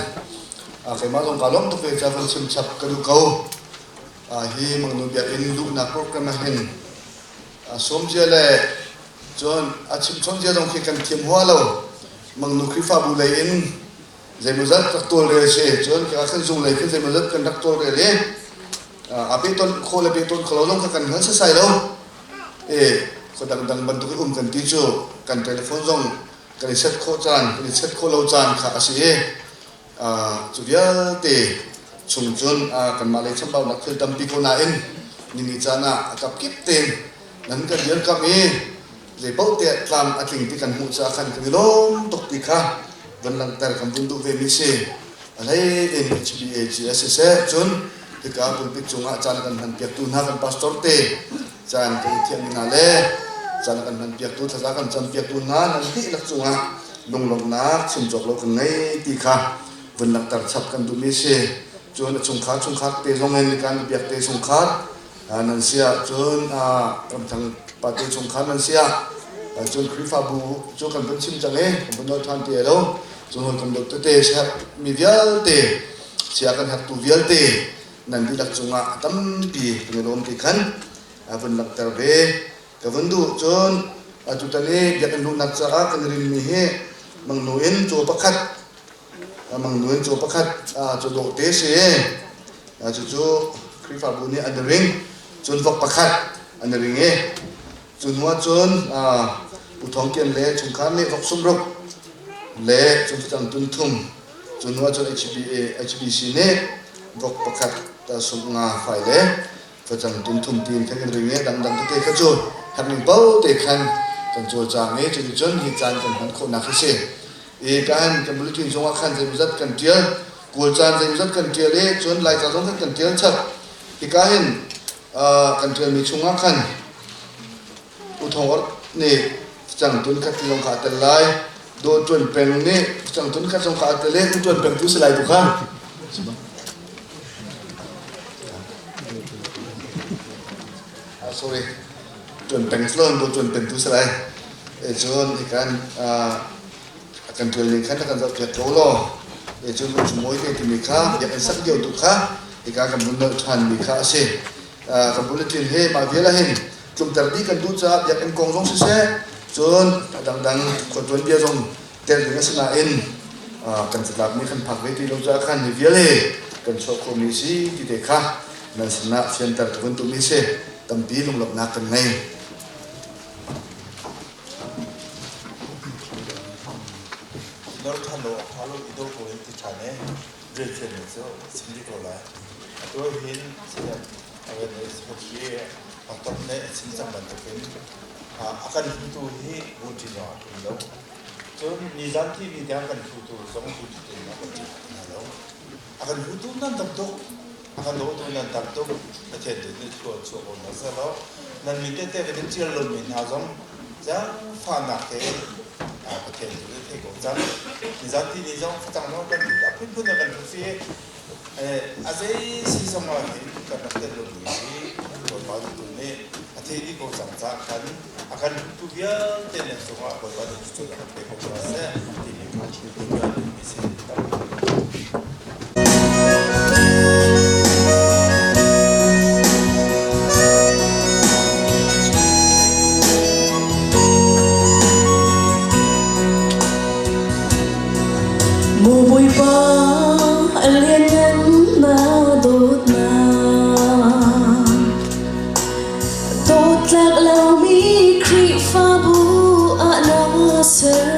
keimah zong kaa lawm tuk ve ca van chim chap ka duh ko hi mangnu biakinn luhnak program ah hin sawmzia le cun a chimchom zia zong khi kan thiam hua lo. Mangnu Khrihfabu lei in zeimawzat rak tawlrel si cun ka kan zung lei khin zeimawzat kan rak tawlrel i a pehton khaw le pehton kho lo zong kha kan hngal sasai lo. E khaw dangdang bantuk i um kan ti cu kan telephone zong kan i set khawh caan kan i set khawh lo caan kha a si i Cu vialte chung cun kanmah lei chambaunak thil tampi ko nain nini caan ah a kapkip tein nan kan dirkamh i zeipaoh te tlam a tling ti kan hmuh caah khan kan i lawm tuk ti kha von langhter kan vun duh vemi si. A hlei in HBAGS siseh cun hika pulpit cungah caan a kan hmanpiaktu hna kan pastor te caan kan i thiahmi hna le caan a kan hmanpiaktu thlaza kan campiaktu hna nan dihlak cungah lunglawmhnak chim cawk lo kan ngei ti kha vun langhter chap kan duhmi si. Cun a chungkhar chungkhar te zong in kan biak te chungkhar nan si ahcun ramthang pate chungkhar nan si ah cun Khrihfabu cu kan vun chim cang i kan vun nawl ṭhan ti lo cun hawikom dawt tete siaherh mi vialte sia kan herhtu vialte nan dihlak cungah a tampi kan i lawm ti khan vun langhter ve. Ka vun duh cun atutan i biakinn luhnak caah kan i rinmi hi mangnu in caw pakhat mangnu in caw pakhat caw dawh te si. Cucu Khrihfabu nih an i ring. Cun vok pakhat an i ring i cu hnu ah cun Pu U Thawng Kian le chungkhar nih vok sumruk le cun facang tun thum cu hnu ahcun HBA HBC nih vok pakhat sum nga fai le facang tun thum tiin khan kan ring i dangdang tete kha cu herning paoh te khan kan cawlcang i cuticun hi caan kan hman khawhnak hi si. I kan kan bulletin zongah khan zeimawzat kan ṭial kawl caan zeimawzat kan ṭial i cun laica zong khan kan ṭial chap. Hika hin kan ṭialmi chungah khan U Thawng Or nih facang tun khat ti zong kha a tel lai. Daw Ṭuan Peng nih facang tun khat zong kha a tel i U Ṭuan Peng tu si lai tu kha. Sorry, Ṭuan Peng si lo, Ṭuan Peng tu si lai. E cun hikan a kan ṭial ning khan a kan zohpiak ko law e cun mawi te timi kha biakinn sak lio tu kha hika kan vun nolh ṭhanmi kha a si. Kan bulletin hi mah vial ahhin tlumter dih kan duh caah biakinn kong zong siseh cun a dangdang khualtuan bia zong tel ding a si nain kan catlapmi kan phak ve ti lo caah khan hi vial hi kan chuah khawhmi si ti te kha nan sinah fianter ka vun duhmi si tampi lunglawmhnak kan ngei. Nor ṭhan lo a ṭha lo i dawh ko in ti ṭhan e rianfian ning cu chim dih ko lai. Atu hin hi Pastor nih a chim cang bantukin a kan hlutu hi buṭi zong a ṭum lo. Cun nizan TV tiang kan hlutu zong buṭi in a kan ṭim hna lo. A kan hlutu nan tam tuk. A kan dawtu nan tam tuk. Pathian tu nih thlua chuah ko hna seh law nan min tete kan in ṭial lomi hna zong zaangfahnak he Pathian tu nih thei ko cang. Nizan tini zong facang zong kan a phunphun in kan hlut i A zei si zongah hin kan rak tel lomi hi Bawipa tu nih a thei dih ko cang caah khan a kan hmutu vialte nan cungah Bawipa nih cucu a kan pe ko hna seh timi kha tuan duhmi si. Maw Bawipa a lianngan na dawtnak Dawtlak lomi Khrihfabu ah na ser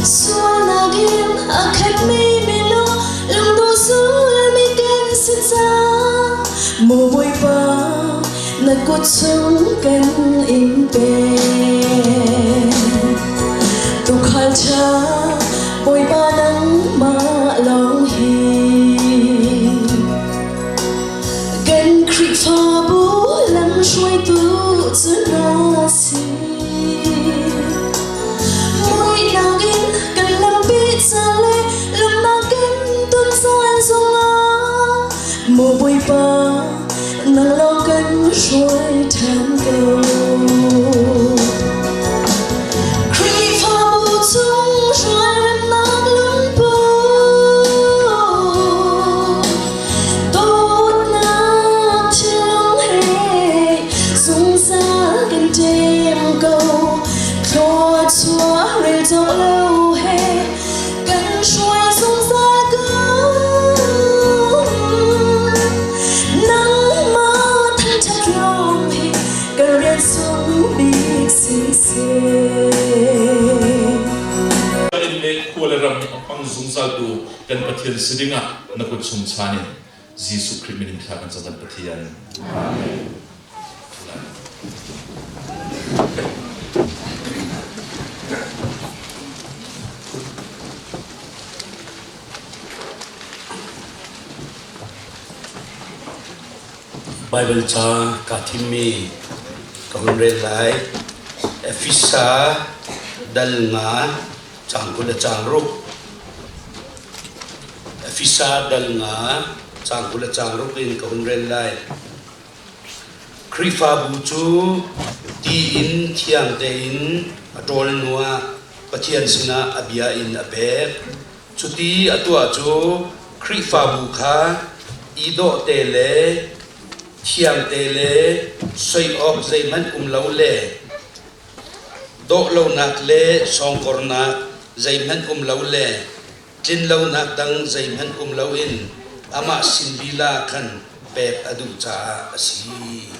Sualnak in a khatmi minung lungduh zulmi kan si cang Maw Bawipa na kut chung kan in pek. Tuukhal ṭha Bawipa nangmah lawng hi kan Khrihfabu lamhruaitu cu na si. Muihnak in kan lampi ca le lawmhnak in ton caan zongah Maw Bawipa nang lawng kan hruai ṭhan ko. Khrihfabu chung hruairemnak lungput dawtnak thinlung he zungzal kan ṭem ko. Thluachuah rel cawk lo he kan hruai zungzal ko. Nangmah thangṭhat lawng hi ka rian sung bik siseh. In le khua le ram nih a hmang zungzaltu kan Pathian si dingah na kut chung chan in Jesuh Khrih min in thla kan cam kan Pathian. Amen. Baibal ca kaa thimmi ka hun rel lai. Efesa dal nga caang 20 le caang ruk. Efesa dal nga caang 20 le caang ruk in ka hun rel lai. Khrihfabu cu ti in thiang tein a ṭawl hnuah Pathian sinah a bia in a pek. Cuti a tuah cu Khrihfabu kha i dawh te le thiang te le soi awk zeihmanh um lo le dawh lonak le sawngkornak zeihmanh um lo le tlinlonak dang zeihmanh um loin amah sin lila khan pek a duh caah a si.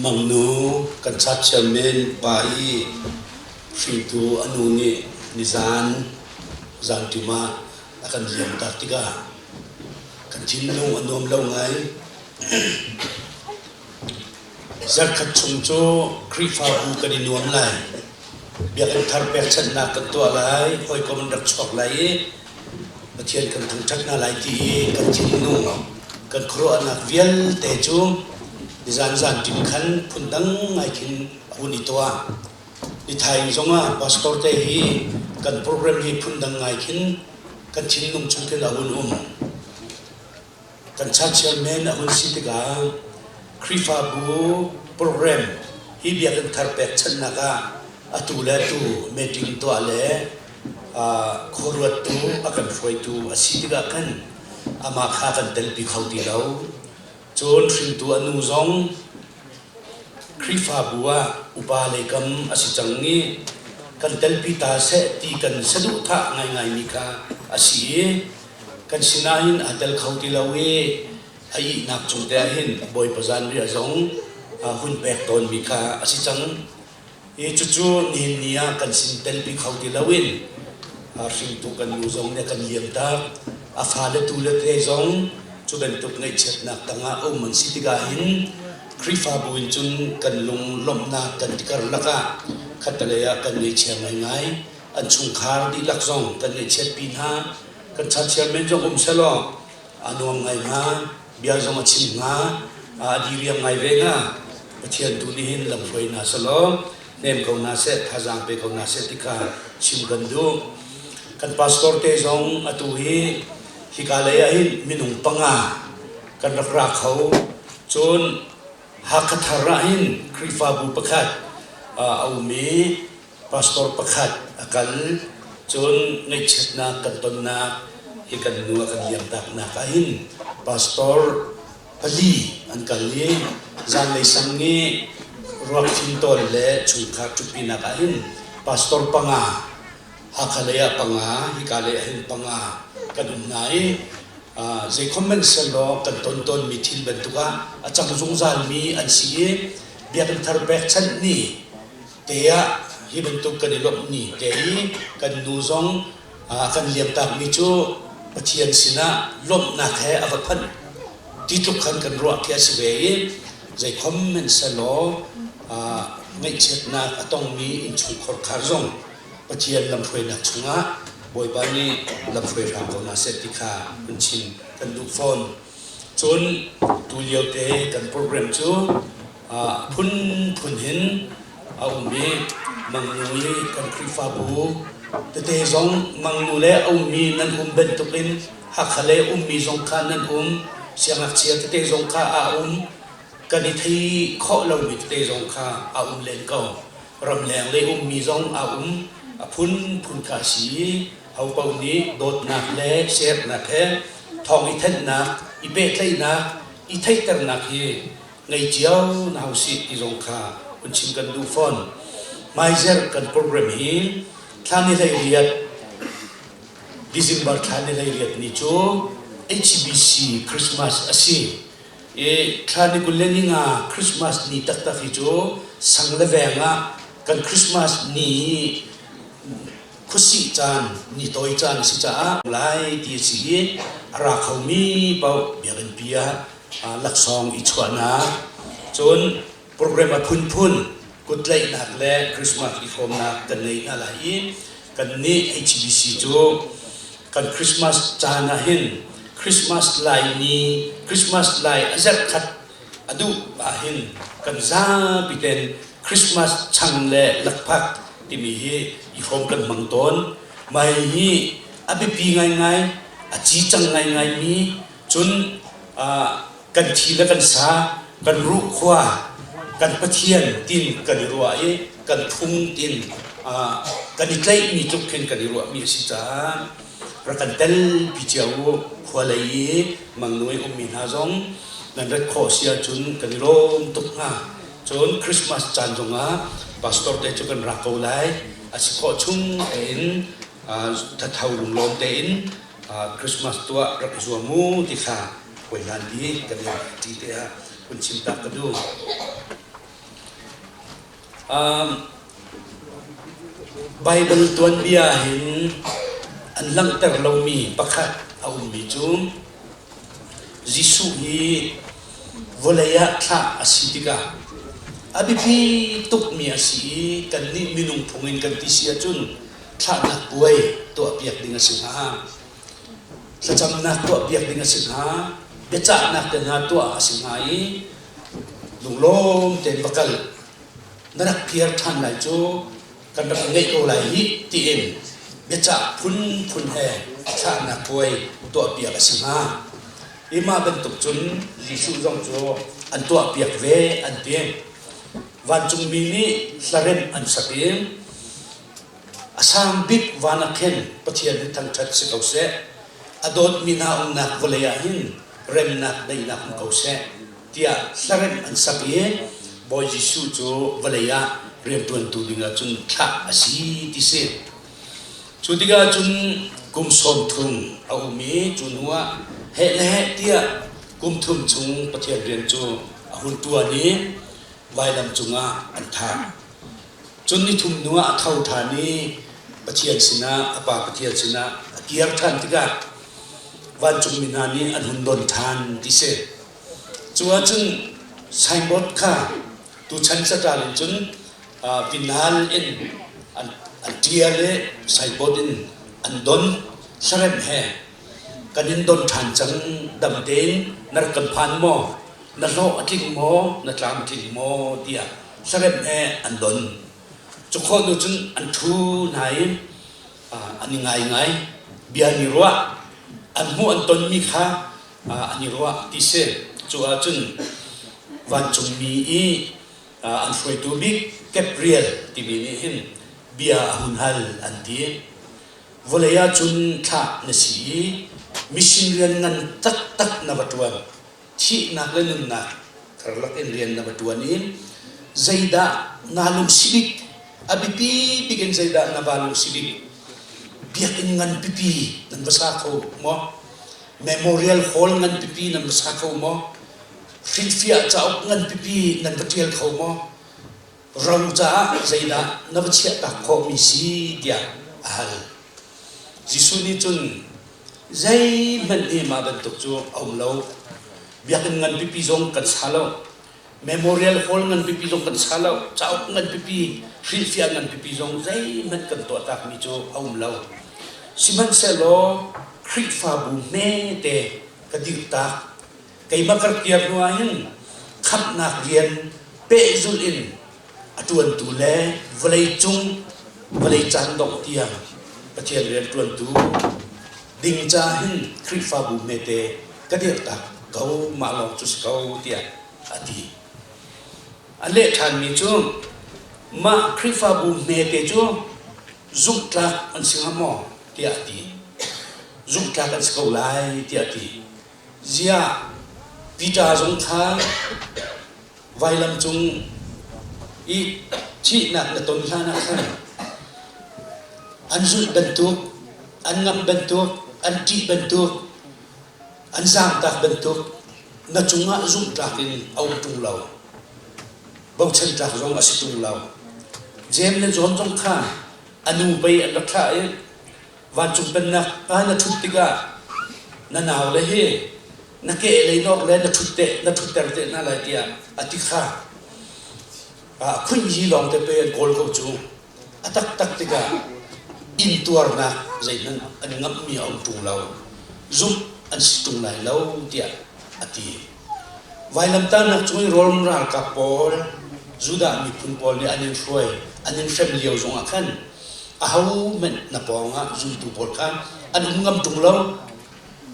Mangnu kan church chairman pa i hringtu a nu nih nizan zanṭim ah a kan liamtak tikah kan thinlung a nuam lo ngai. Zarkhat chung cu Khrihfabu kan i nuam lai. Biakinn thar pekchanhnak kan tuah lai, hawikom an rak chuak lai i Pathian kan thangṭhat hna lai ti i kan thinlung kan khuaruahnak vialte cu nizan zanṭim khan phundang ngai khin a hun i tuah. Nithaing zongah pastor te hi kan program hi phundang ngai khin kan thinlung chung khin a hun um. Kan church chairman a hun si tikah Khrihfabu program hi biakinn thar pekchanhnak ah atu le atu meeting tuah le khuaruattu a kan hruaitu a si tikah khan amah kha kan telpi kho ti lo. Cun hringtu a nu zong Khrihfabu ah upa leikam a si cang i kan telpi ta seh ti kan saduhthah ngaingaimi kha a si i kan sinah hin aa tel kho ti lo i a ihnak cung te ah hin Bawipa zanriah zong hun pek tawnmi kha a si cang. I cucu nihin ni ah kan sin telpi kho ti loin hringtu kan nu zong nih a kan liamtak. A fale tu le te zong cu bantuk ngaihchiatnak tangah um an si tikah hin Khrihfabu in cun kan lung lawmhnak kan ti karlak ah khattelei ah kan ngaihchia ngaingai. An chungkhar dihlak zong kan ngaihchiatpi hna. Kan church chairman zong um selaw a nuam ngai hnga, bia zong a chim hnga, a diriam ngai ve hnga. Pathian tu nih hin lamhruai hna selaw hnem ko hna seh, thazaang pe ko hna seh ti kha chim kan duh. Kan pastor te zong atu hi hika lei ah hin minung panga kan rak ra kho. Cun Hakha thar ah hin Khrihfabu pakhat a um i pastor pakhat a kal. Cun ngaihchiatnak kan tonnak hi kan nu a kan liamtaknak ah hin pastor pali an kal i zanlei sang i ruak fimtawl le chungkhar ṭhutpinak ah hin pastor panga Hakha lei ah panga hika lei ah hin panga kan um hna i zei comment sehlaw kan ton tawnmi thil bantuk ah a cang zungzalmi an si i biakinn thar pekchanh ni te ah hi bantuk kan i lawmh ni te i kan nu zong a kan liamtakmi cu Pathian sinah lawmhnak he a va phanh ti tluk khan kan ruah khi a si ve i zeikhom hmanhsehlaw ngaihchiatnak a tongmi innchungkhar khar zong Pathian lamhruainak chungah Bawipa nih lamhruai hram ko hna seh ti kha hun chim kan duh fawn. Cun tulio te kan program cu phunphun hin a um i mangnu i kan Khrihfabu tete zong mangnu le a ummi nan um bantukin Hakha le ummi zong kha nan um, siangngakchia tete zong kha a um, kan i thei khawh lomi tete zong kha a um len ko. Ramleng le ummi zong a um, a phunphun kha a si i ho paoh nih dawtnak le siaherhnak he thawng i thenhnak, i pehtlaihnak, i theihternak hi ngei cio hna usih ti zong kha hun chim kan duh fawn. Hmaizerh kan program hi thla ni 18 December thla ni 18 ni cu HBC Christmas a si. I thla ni 25 Christmas ni taktak hi cu sang le veng ah kan Christmas ni hi khuasih caan ni tawi caan a si caah lai ti a si i a ra khomi paoh biakinn pi ah laksawng i chuahnak cun program a phunphun kutlaihnak le Christmas i hrawmnak kan ngei hna lai i kannih HBC cu kan Christmas caan ah hin Christmas lai ni Christmas lai a zarh khat a duh ah hin kan zapi ten Christmas chang le lakphak timi hi i hrawm kan hmang tawn. Mai hi a biapi ngaingai, a ci cang ngaingai mi cun kan thi le kan sa, kan ruhkhua, kan Pathian tin kan i ruah i kan phung tin kan i tlaihmi tluk khin kan i ruahmi a si caah rak kan telpi cio u. Khua lei i mangnuai ummi hna zong nan rat khawh si ahcun kan i lawm tuk hnga. Cun Christmas caan zongah pastor te cu kan ra ko lai. A si khawh chung tein thatho lunglawm tein Christmas tuah rak i zuam u ti kha hawi hlan bi kan i ti te ah hun chim tak ka duh. Baibal tuanbia hin an langhter lomi pakhat a ummi cu Jesuh hi vawlei ah thlah a si tikah a biapi tukmi a si i kannih minung phung in kan ti si ahcun thlahnak puai tuahpiak ding a si hnga. Thlacamnak tuahpiak ding a si hnga. Biacahnak te hna tuah a si hnga i lunglawm tein va kal. Na rak kir ṭhan lai cu kan rak ngeih ko lai hih tiin biacah phunphun he thlahnak puai tuahpiak a si hnga. Hi mah bantuk cun Jesuh zong cu an tuahpiak ve an ti. Vancungmi nih hlaremh an sak i a sang bik van ah khin Pathian hi thangṭhat si ko seh. A dawtmi hna umnak vawlei ah hin remnak daihnak um ko seh. tiah hlaremh an sak i Bawi Jesuh cu vawlei ah rianṭuantu dingah cun thlah a si ti si. Cu tikah cun kum 30 a um i cu hnuah heh le heh tiah kum thum chung Pathian rian cu a hun ṭuan i vailam cungah an thah. Cun ni thum hnuah a tho ṭhan i Pathian sinah a Pa Pathian sinah a kir ṭhan tikah vancungmi hna nih an hun don ṭhan ti si. Cu ahcun signboard kha tuchan caṭal in cun pinal in an ṭial i signboard in an don hlaremh he kan in don ṭhan cang dam tein na rak kan phan maw na hlawh a tling maw na tlam a tling maw tiah hlaremh he an don. Cu khawh hnu cun an ṭhu hna i an i ngaingai bia an i ruah an hmuh an tonmi kha an i ruah ti si. Cu ahcun vancungmi i an hruaitu bik Gabriel timi nih hin bia a hun hal an ti. Vawlei ah cun thlah na si i mission rian ngan taktak na va ṭuan. Thihnak le nunnak karlak in rian na va ṭuan i zeidah naa lungsi bik? A biapi bik in zeidah na va lungsi bik? Biakinn ngan pipi nan va sa kho maw? Memorial Hall ngan pipi nan va sa kho maw? Hrilhfiah cauk ngan pipi nan va ṭial kho maw? Ro caah zeidah na va chiahtak khawhmi si tiah a hal. Jesuh nih cun zeihmanh hi mah bantuk cu a um lo. Biakinn ngan pipi zong kan sa lo. Memorial Hall ngan pipi zong kan sa lo. Cauk ngan pipi, hrilhfiah ngan pipi zong zeihmanh kan tuahtakmi cu a um lo. Sihmanhsehlaw Khrihfabu hmete ka dirtak. Keimah ka rak kir hnu ah hin khamhnak rian pehzulh in a ṭuantu le vawlei cung vawlei caan dongh tiang Pathian rian ṭuantu ding ca hin Khrihfabu hmete ka dirhtak ko mah lawng cu si ko tiah a ti. A leh ṭhanmi cu mah Khrihfabu hmete cu zumhtlak an si hnga maw tiah a ti. Zumhtlak an si ko lai tiah a ti. Ziah Peter zong kha vailam cung i thihnak na ton hlan ah khan an zulh bantuk, an ngamh bantuk, an ṭih bantuk, an zaangtak bantuk na cungah zumhtlak in a um ṭung lo. Bochan tlak zong a si ṭung lo. Jeim le John zong kha a nu pei an rak thlah i vancung pennak ah na ṭhut tikah na naule hi na kehlei nawk le na ṭhut te na ṭhutter te hna lai tiah a ti kha khunh hi lawng te pe an kawl ko cu a taktak tikah intuarnak zeihmanh an ngamhmi a um ṭung lo zumh an si ṭung lai lo tiah a ti vailamtahnak cung i Rom ralkap pawl Judah miphun pawl nih an in hruai an in hrem lio zongah khan ahohmanh na pawngah zultu pawl kha an um ngam ṭung lo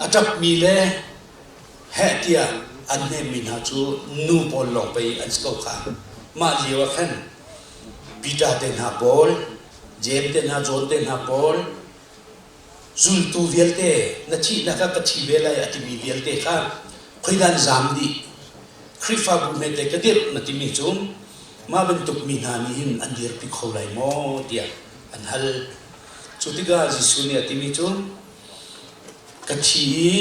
a ṭapmi le heh tiah an hnemmi hna cu nu pawl lawng pei an si ko kha. Mah lio ah khan Peter te hna pawl, Jeim te hna, John te hna pawl, zultu vialte na thihnak ah ka thi ve lai a timi vialte kha khoidan zaam dih. Khrihfabu hmete ka dirh na timi cu mah bantuk mi hna nih hin an dirpi kho lai maw tiah an hal. Cu tikah Jesuh nih a timi cu Ka thi i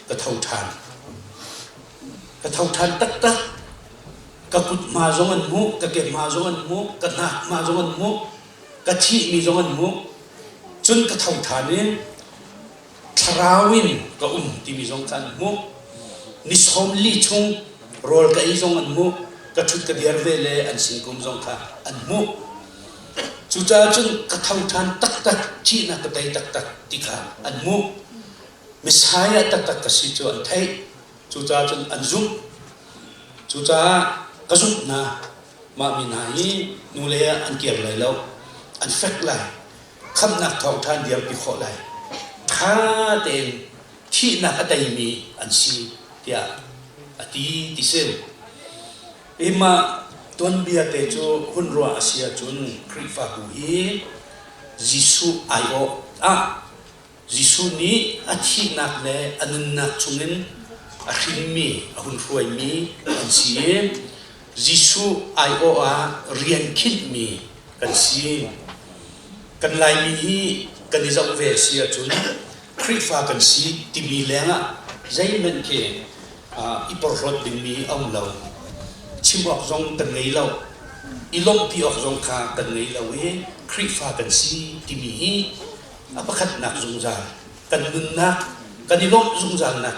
ka tho ṭhan. Ka tho ṭhan taktak. Ka kut hma zong an hmuh, ka ke hma zong an hmuh, ka hnak hma zong an hmuh, ka thihmi zong an hmuh. Cun ka tho ṭhan i thlarau in ka um timi zong kha an hmuh. Ni 40 chung rawl ka ei zong an hmuh, ka ṭhut ka dir ve le an sin kum zong kha an hmuh. Cucaah cun ka tho ṭhan taktak, thihnak ka tei taktak ti kha an hmuh. Messiah taktak ka si cu an theih. Cucaah cun an zumh. Cucaah ka zumh hna. Mah mi hna hi nule ah an kir lai lo. An fek lai. Khamhnak thawngṭha an dirpi khawh lai. Ṭha tein thihnak a teimi an si tiah a ti ti si. Hi mah tuanbia te cu hun ruah a si ahcun Khrihfabu hi Jesuh aiawh ah Jesuh nih a thihnak le a nunnak chungin a hrinmi, a hun hruaimi an si i Jesuh aiawh ah rian khinhmi kan si. Kan Laimi hi kan i zoh ve a si ahcun Khrihfa kan si timi lengah zeihmanh khi i porhlawt dingmi a um lo. Chim awk zong kan ngei lo. I lawmhpi awk zong kha kan ngei lo i Khrihfa kan si timi hi A pakhatnak zungzal kan nunnak kan i lawmh zungzalnak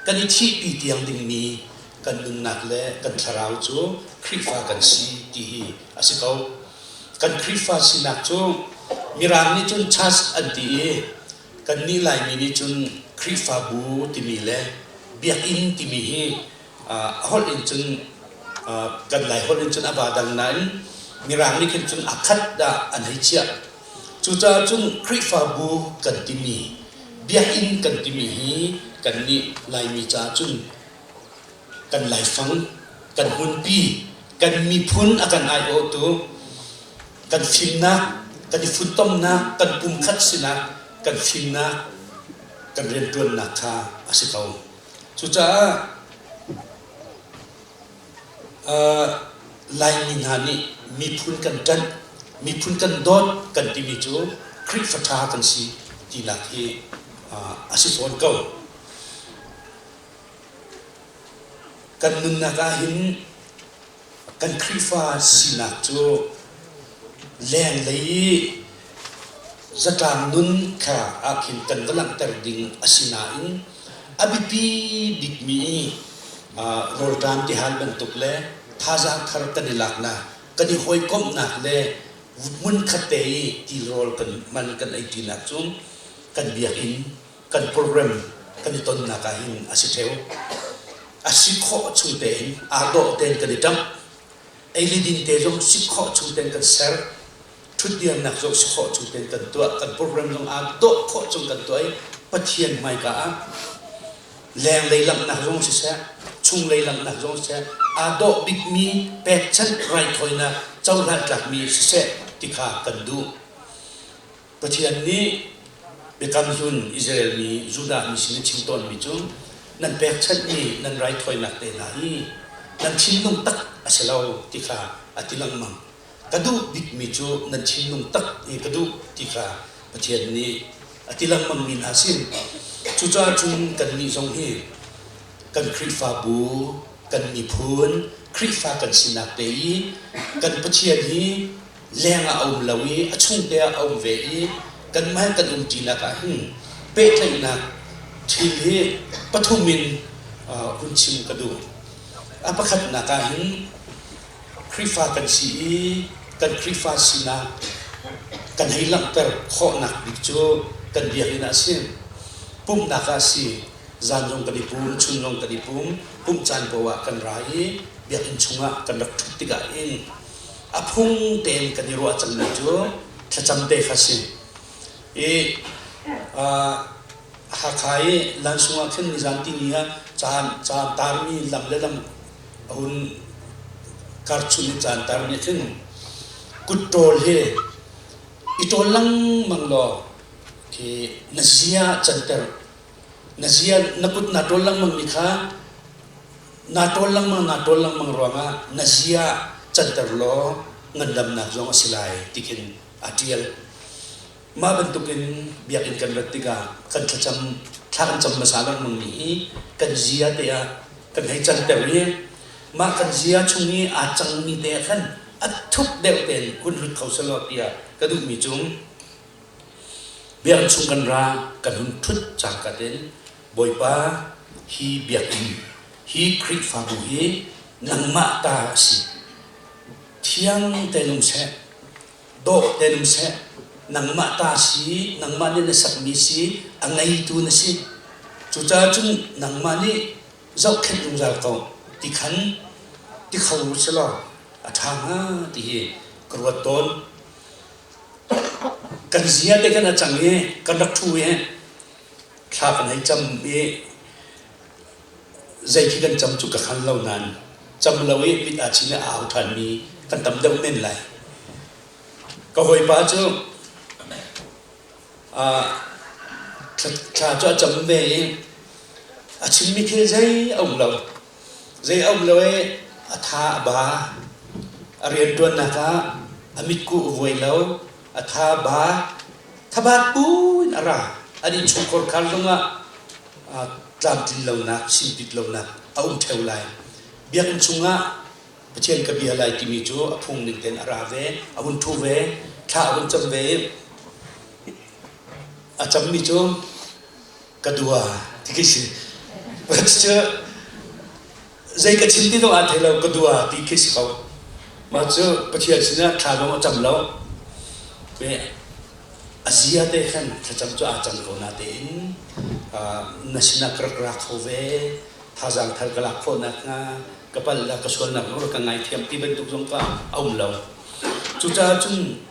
kan i thihpi tiang dingmi kan nunnak le kan thlarau cu Khrihfa kan si ti hi a si ko. Kan Khrihfa sinak cu Mirang nih cun church an ti i kannih Laimi nih cun Khrihfabu timi le biakinn timi hi a holh in cun kan Lai holh in cun a vaa dang nain Mirang nih khin cun a khat dah an hei chiah. Cucaah cun Khrihfabu kan timi, biakinn kan timi hi kannih Laimi caah cun kan laifang, kan hmunpi, kan miphun a kan aiawhtu, kan fimnak, kan i funtomnak, kan pumkhat sinak, kan fimnak, kan rianṭuannak kha a si ko. Cucaah Laimi hna nih miphun kan ṭanh, miphun kan dawt kan timi cu Khrihfa ṭha kan si tinak hi a si fawn ko. Kan nunnak ah hin Kan Khrihfa sinak cu lenglei i zatlang nun kha ah khin kan va langhter ding a si nain a biapi bikmi i rawlṭam tihal bantuk le thazaang thar kan i laknak, kan i hawikomhnak le hmunkhat te i tilrawl kan hman kan ei ṭinak cu kan biakinn kan program kan i tonnak ah hin a si ṭheo. A si khawh chung tein aa dawh tein kan i ṭamh. Ei le din te zong si khawh chung tein kan ser. Ṭhutdirnak zong si khawh chung tein kan tuah. Kan program zong aa dawh khawh chung kan tuah i Pathian hmaika ah lenglei langhnak zong siseh, chunglei langhnak zong siseh, aa dawh bikmi pekchanh raithawinak cohlan tlakmi siseh ti kha kan duh. Pathian nih Biakam Hlun Israel mi Judah mi sin a chim tawnmi cu nan pekchanhmi nan raithawinak te hna hi nan thinlung tak a si lo ti kha a ti lengmang. Ka duh bikmi cu nan thinlung tak hi ka duh ti kha Pathian nih a ti lengmangmi hna sin. Cucaah cun kannih zong hi kan Khrihfabu, kan miphun, Khrihfa kan sinak te i kan Pathian hi leng ah a um lo i a chungte ah a um ve i kanmah he kan umṭinak ah hin pehtlaihnak thil hi pathum in hun chim ka duh. A pakhatnak ah hin Khrihfa kan si i kan Khrihfa sinak kan hei langhter khawhnak bik cu kan biakinn ah a si. Pumhnak ah a si. Zan zong kan i pum, chun zong kan i pum, pumh caan paoh ah kan ra i biakinn chungah kan rak ṭhut tikah hin A phung tein kan i ruah cangmi cu thlacam te kha si. I Hakha i lansung ah khin nizan tini ah caan caan tarmi lam le lam a hun karchun i caan tarmi khin kut ṭawl hi i ṭawl lengmang law khi na zia canter na zia na kut na ṭawl lengmang mi kha Naa ṭawl lengmang naa ṭawl lengmang ruangah na zia canter law ngandamnak zong a si lai ti khin aa ṭial. Mah bantukin biakinn kan rat tikah kan thlacam thla kan cam hmasa lengmang mi hi kan zia te ah kan hei canter i. Mah kan zia chung i aa cangmi te ah khan a thuk deuh tein hun lut kho selaw tiah ka duhmi cung biakinn chung kan ra kan hun ṭhut cangka tein Bawipa hi biakinn hi Khrihfabu hi nangmah ta a si. Thiang tein um seh, dawh tein um seh, nangmah ta si, nangmah nih na sakmi si, a ngeitu na si. Cucaah cun nangmah nih zohkhenh zungzal ko ti khan ti kho selaw a ṭha hnga ti hi ka ruat tawn. Kan zia te kan a cang i kan rak ṭhu i thla kan hei cam i zei khi kan cam cu ka hngal lo nain cam lo i mit aa chin i a au ṭhanmi kan tam deuh men lai. Ka hawipa cu thla cu a cam ve i a chimmi thil zei a um lo. Zei a um lo i a tha a ba. A rianṭuannak ah a mitkuh a vuai lo. A tha a ba. Thabat buin a ra. An innchungkhar khar zongah tlamtlin lonak, simpit lonak a um ṭheo lai. Biakinn chungah Pathian ka bia lai timi cu a phung ning tein a ra ve, a hun ṭhu ve, thla a hun cam ve i a cammi cu ka dua ti khi si. Cu zei ka chim ti zong aa thei lo, ka dua ti khi si ko. Mah cu Pathian sinah thla zong a cam lo. A zia te khan thlacam cu aa cang ko natein na sinah ka rak ra kho ve, thazaang thar ka lak khawh nakhnga ka palh le ka sualnak zong rak ka ngaithiam ti bantuk zong kha a um lo. Cucaah cun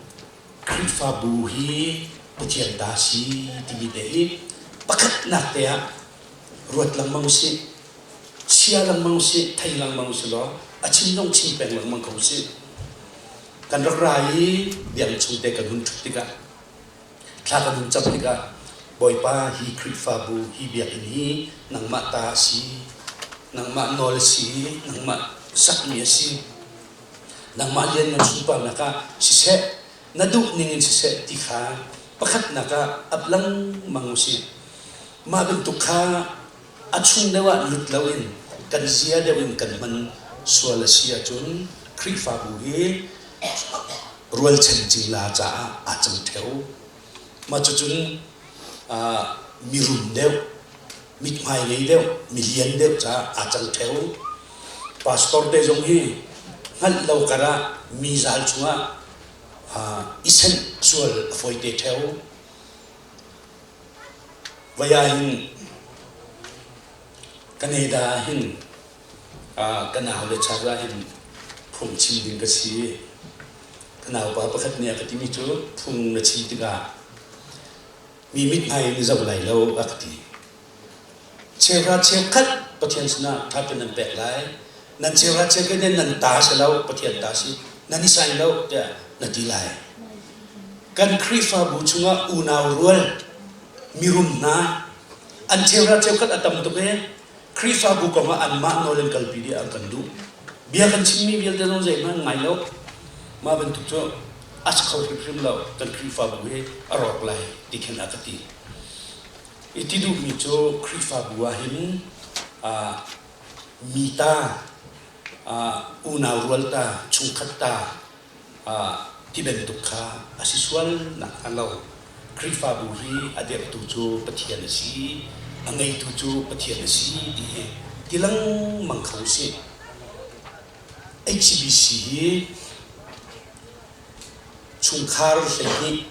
Khrihfabu hi Pathian ta si timi te hi pakhatnak te ah ruat lengmang usih, chia lengmang usih, thei lengmang usih law a chim zong chim peng lengmang ko usih. Kan rak ra i biakinn chung te kan hun ṭhut tikah thla kan hun cam tikah Bawipa hi Khrihfabu hi biakinn hi nangmah ta a si, nangmah nawl a si, nangmah sakmi a si, nangmah lianngan sunparnak ah siseh, na duh ning in siseh ti kha pakhatnak ah ap lengmang usih. Mah bantuk kha a chung deuh ah lut loin kan zia deuh in kan hman sual a si ahcun Khrihfabu hi rualchan cingla caah aa cang ṭheo. Mah cucun mirum deuh, mithmai ngei deuh, milian deuh caah aa cang ṭheo. Pastor te zong hi hngalh lo karah mi zal chungah i senh sual a fawite ṭheo. Voi ah hin Canada ah hin ka nau le char ah hin phungchim ding ka si. Ka naupa pakhat nih a ka timi cu phung na chim tikah mi mithmai in zoh lai lo a ka ti. Cheuhra cheukhat Pathian sinah ṭha nan pek lai. Nan cheuhra cheukhat nih nan ta si lo, Pathian ta si. Nan i sai lo tiah na ti lai. Kan Khrihfabu chungah unau rual mirum hna an cheuhra cheukhat a tam tuk i Khrihfabu kong ah anmah nawl in kalpi dih an kan duh. Bia kan chimmi vialte zong zeihmanh ngai lo. Mah bantuk cu a si kho hrimhrim lo. Kan Khrihfabu hi a rawk lai ti khin a ka ti. I ti duhmi cu Khrihfabu ah hin mi ta, unau rual ta, chungkhat ta ti bantuk kha a si sual nakhnga lo Khrihfabu hi a dirhtu cu Pathian a si, a ngeitu cu Pathian a si ti hi ti lengmang kho usih. HBC hi Chungkhar 12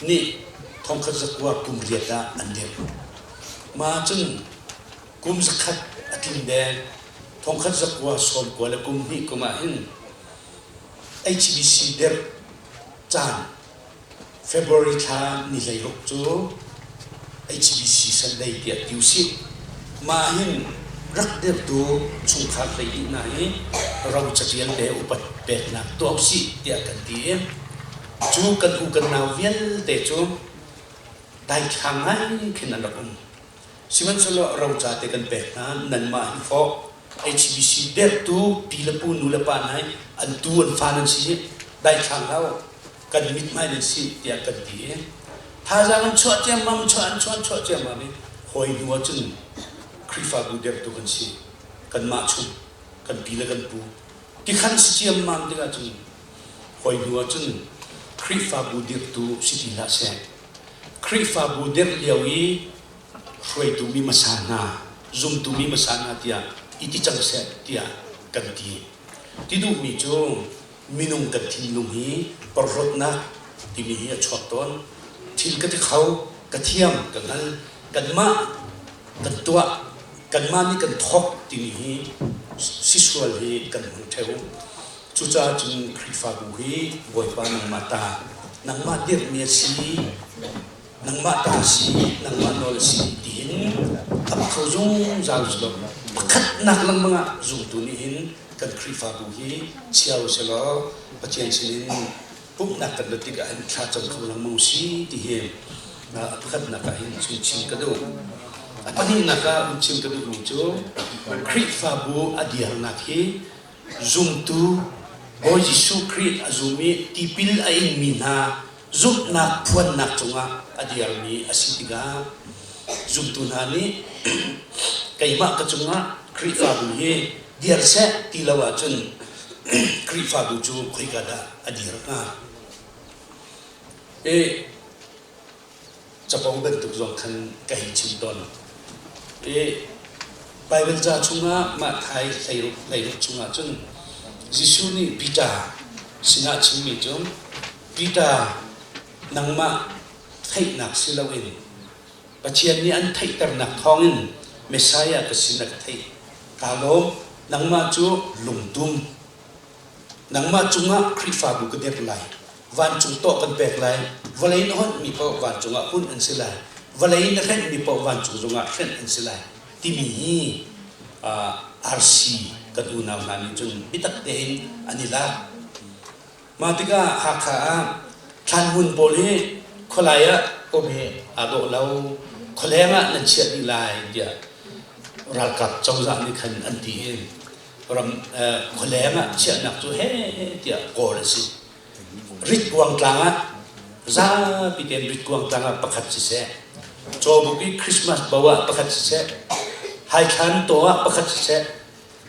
nih thongkhat zakua kum riat ah an dirh. Mah cun kum zakhat a tling deng thongkhat zakua sawmkua le kum hnih kum ah hin HBC dirh caan February thla ni 16 cu HBC Sunday tiah ti usih. Mah hin rak dirhtu chungkhar 12 hna hi ro catial te upat peknak tuah usih tiah kan ti i cu kan u kan nau vialte cu daithlang ngai khin an rak um. Sihmanhsehlaw roca te kan pek hna nanmah hi fawh HBC dirhtu pi le pu nu le pa hna hi an tu an fa nan si hi daithlang hlah u kan mithmai nan si tiah kan ti i thazaang an chuah ciammam chuah an chuah chuah ciammam i hawi hnu ahcun Khrihfabu dirhtu kan si kanmah chung. Kan pi le kan pu tikhan si ciammam tikah cun hawi hnu ah cun Khrihfabu dirhtu si ti hlah seh. Khrihfabu dirh lio i hruaitu mi hmasa hna, zumtu mi hmasa hna tiah i ti cang seh tiah kan ti. Ti duhmi cu minung kan thinlung hi porhlawtnak timi hi a chuak tawn. Thil ka ti kho, ka thiam, ka hngal, kanmah kan tuah, kanmah nih kan thawk timi hi sisual hi kan hmang ṭheo. Cucaah cun Khrihfabu hi Bawipa nangmah ta, nangmah dirhmi a si, nangmah ta a si, nangmah nawl a si tihin a kho zungzal si lo. Pakhatnak lengmang ah zumtu nih hin kan Khrihfabu hi chia u selaw Pathian sinin pumhnak kan rat tikah hin thla cam kho lengmang u si ti hi a pakhatnak ah hin chun chim ka duh. A pahnihnak ah hun chim ka duhmi cu Khrihfabu a dirnak hi zumtu Bawi Jesuh Khrih a zum i tipil a ingmi hna zumhnak phuannak cungah a dirmi a si tikah zumtu hna nih keimah ka cungah Khrihfabu hi dir seh ti lo ahcun Khrihfabu cu khoika dah a dir hnga? I capo bantuk zong khan ka hei chim tawn. I Baibal ca chungah Matthai 16 hleiruk chungah cun Jesuh nih Peter sinah chimmi cu Peter nangmah theihnak si loin Pathian nih an theihternak thawngin Messiah ka si na ka theih. Kaa lawm nangmah cu lungtum Nangmah cungah Khrihfabu ka dirh lai. Vancung tawh kan pek lai. Vawlei na honhmi paoh vancung ah hunh an si lai. Vawlei na hrenhmi paoh vancung zongah hrenh an si lai. Timi hi RC kan unau hna nih cun biatak tein an i lak. Mah tikah Hakha ah thlanhmun pawl hi khualai ah um hi aa dawh lo. Khualeng ah nan chiah dih lai tiah ralkap cozah nih khan an ti i ram khualeng ah chiahnak cu he tiah kawl a si. Ritkuang tlang ah zapi tein ritkuang tlang ah pakhat siseh, Cawbuk i Christmas bo ah pakhat siseh, Haithlan taw ah pakhat siseh,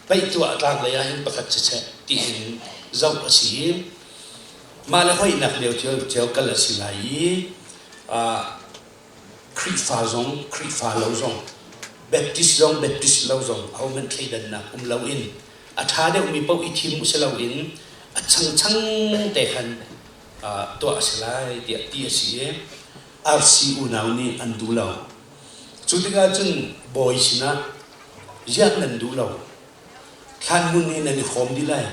Peihtuah tlang lei ah hin pakhat siseh tiin zoh a si i mah le hoihnak lio cio kal a si lai i Khrihfa zong, Khrihfa lo zong, Baptist zong, Baptist lo zong ahohmanh thleidannak um loin a ṭha deuhmi paoh i thim si loin a changchang te khan tuah a si lai tiah ti a si i RC unau nih an duh lo. Cu tikah cun bawi sinah ziah nan duh lo? Thlanhmun hi nan i hrawm dih lai,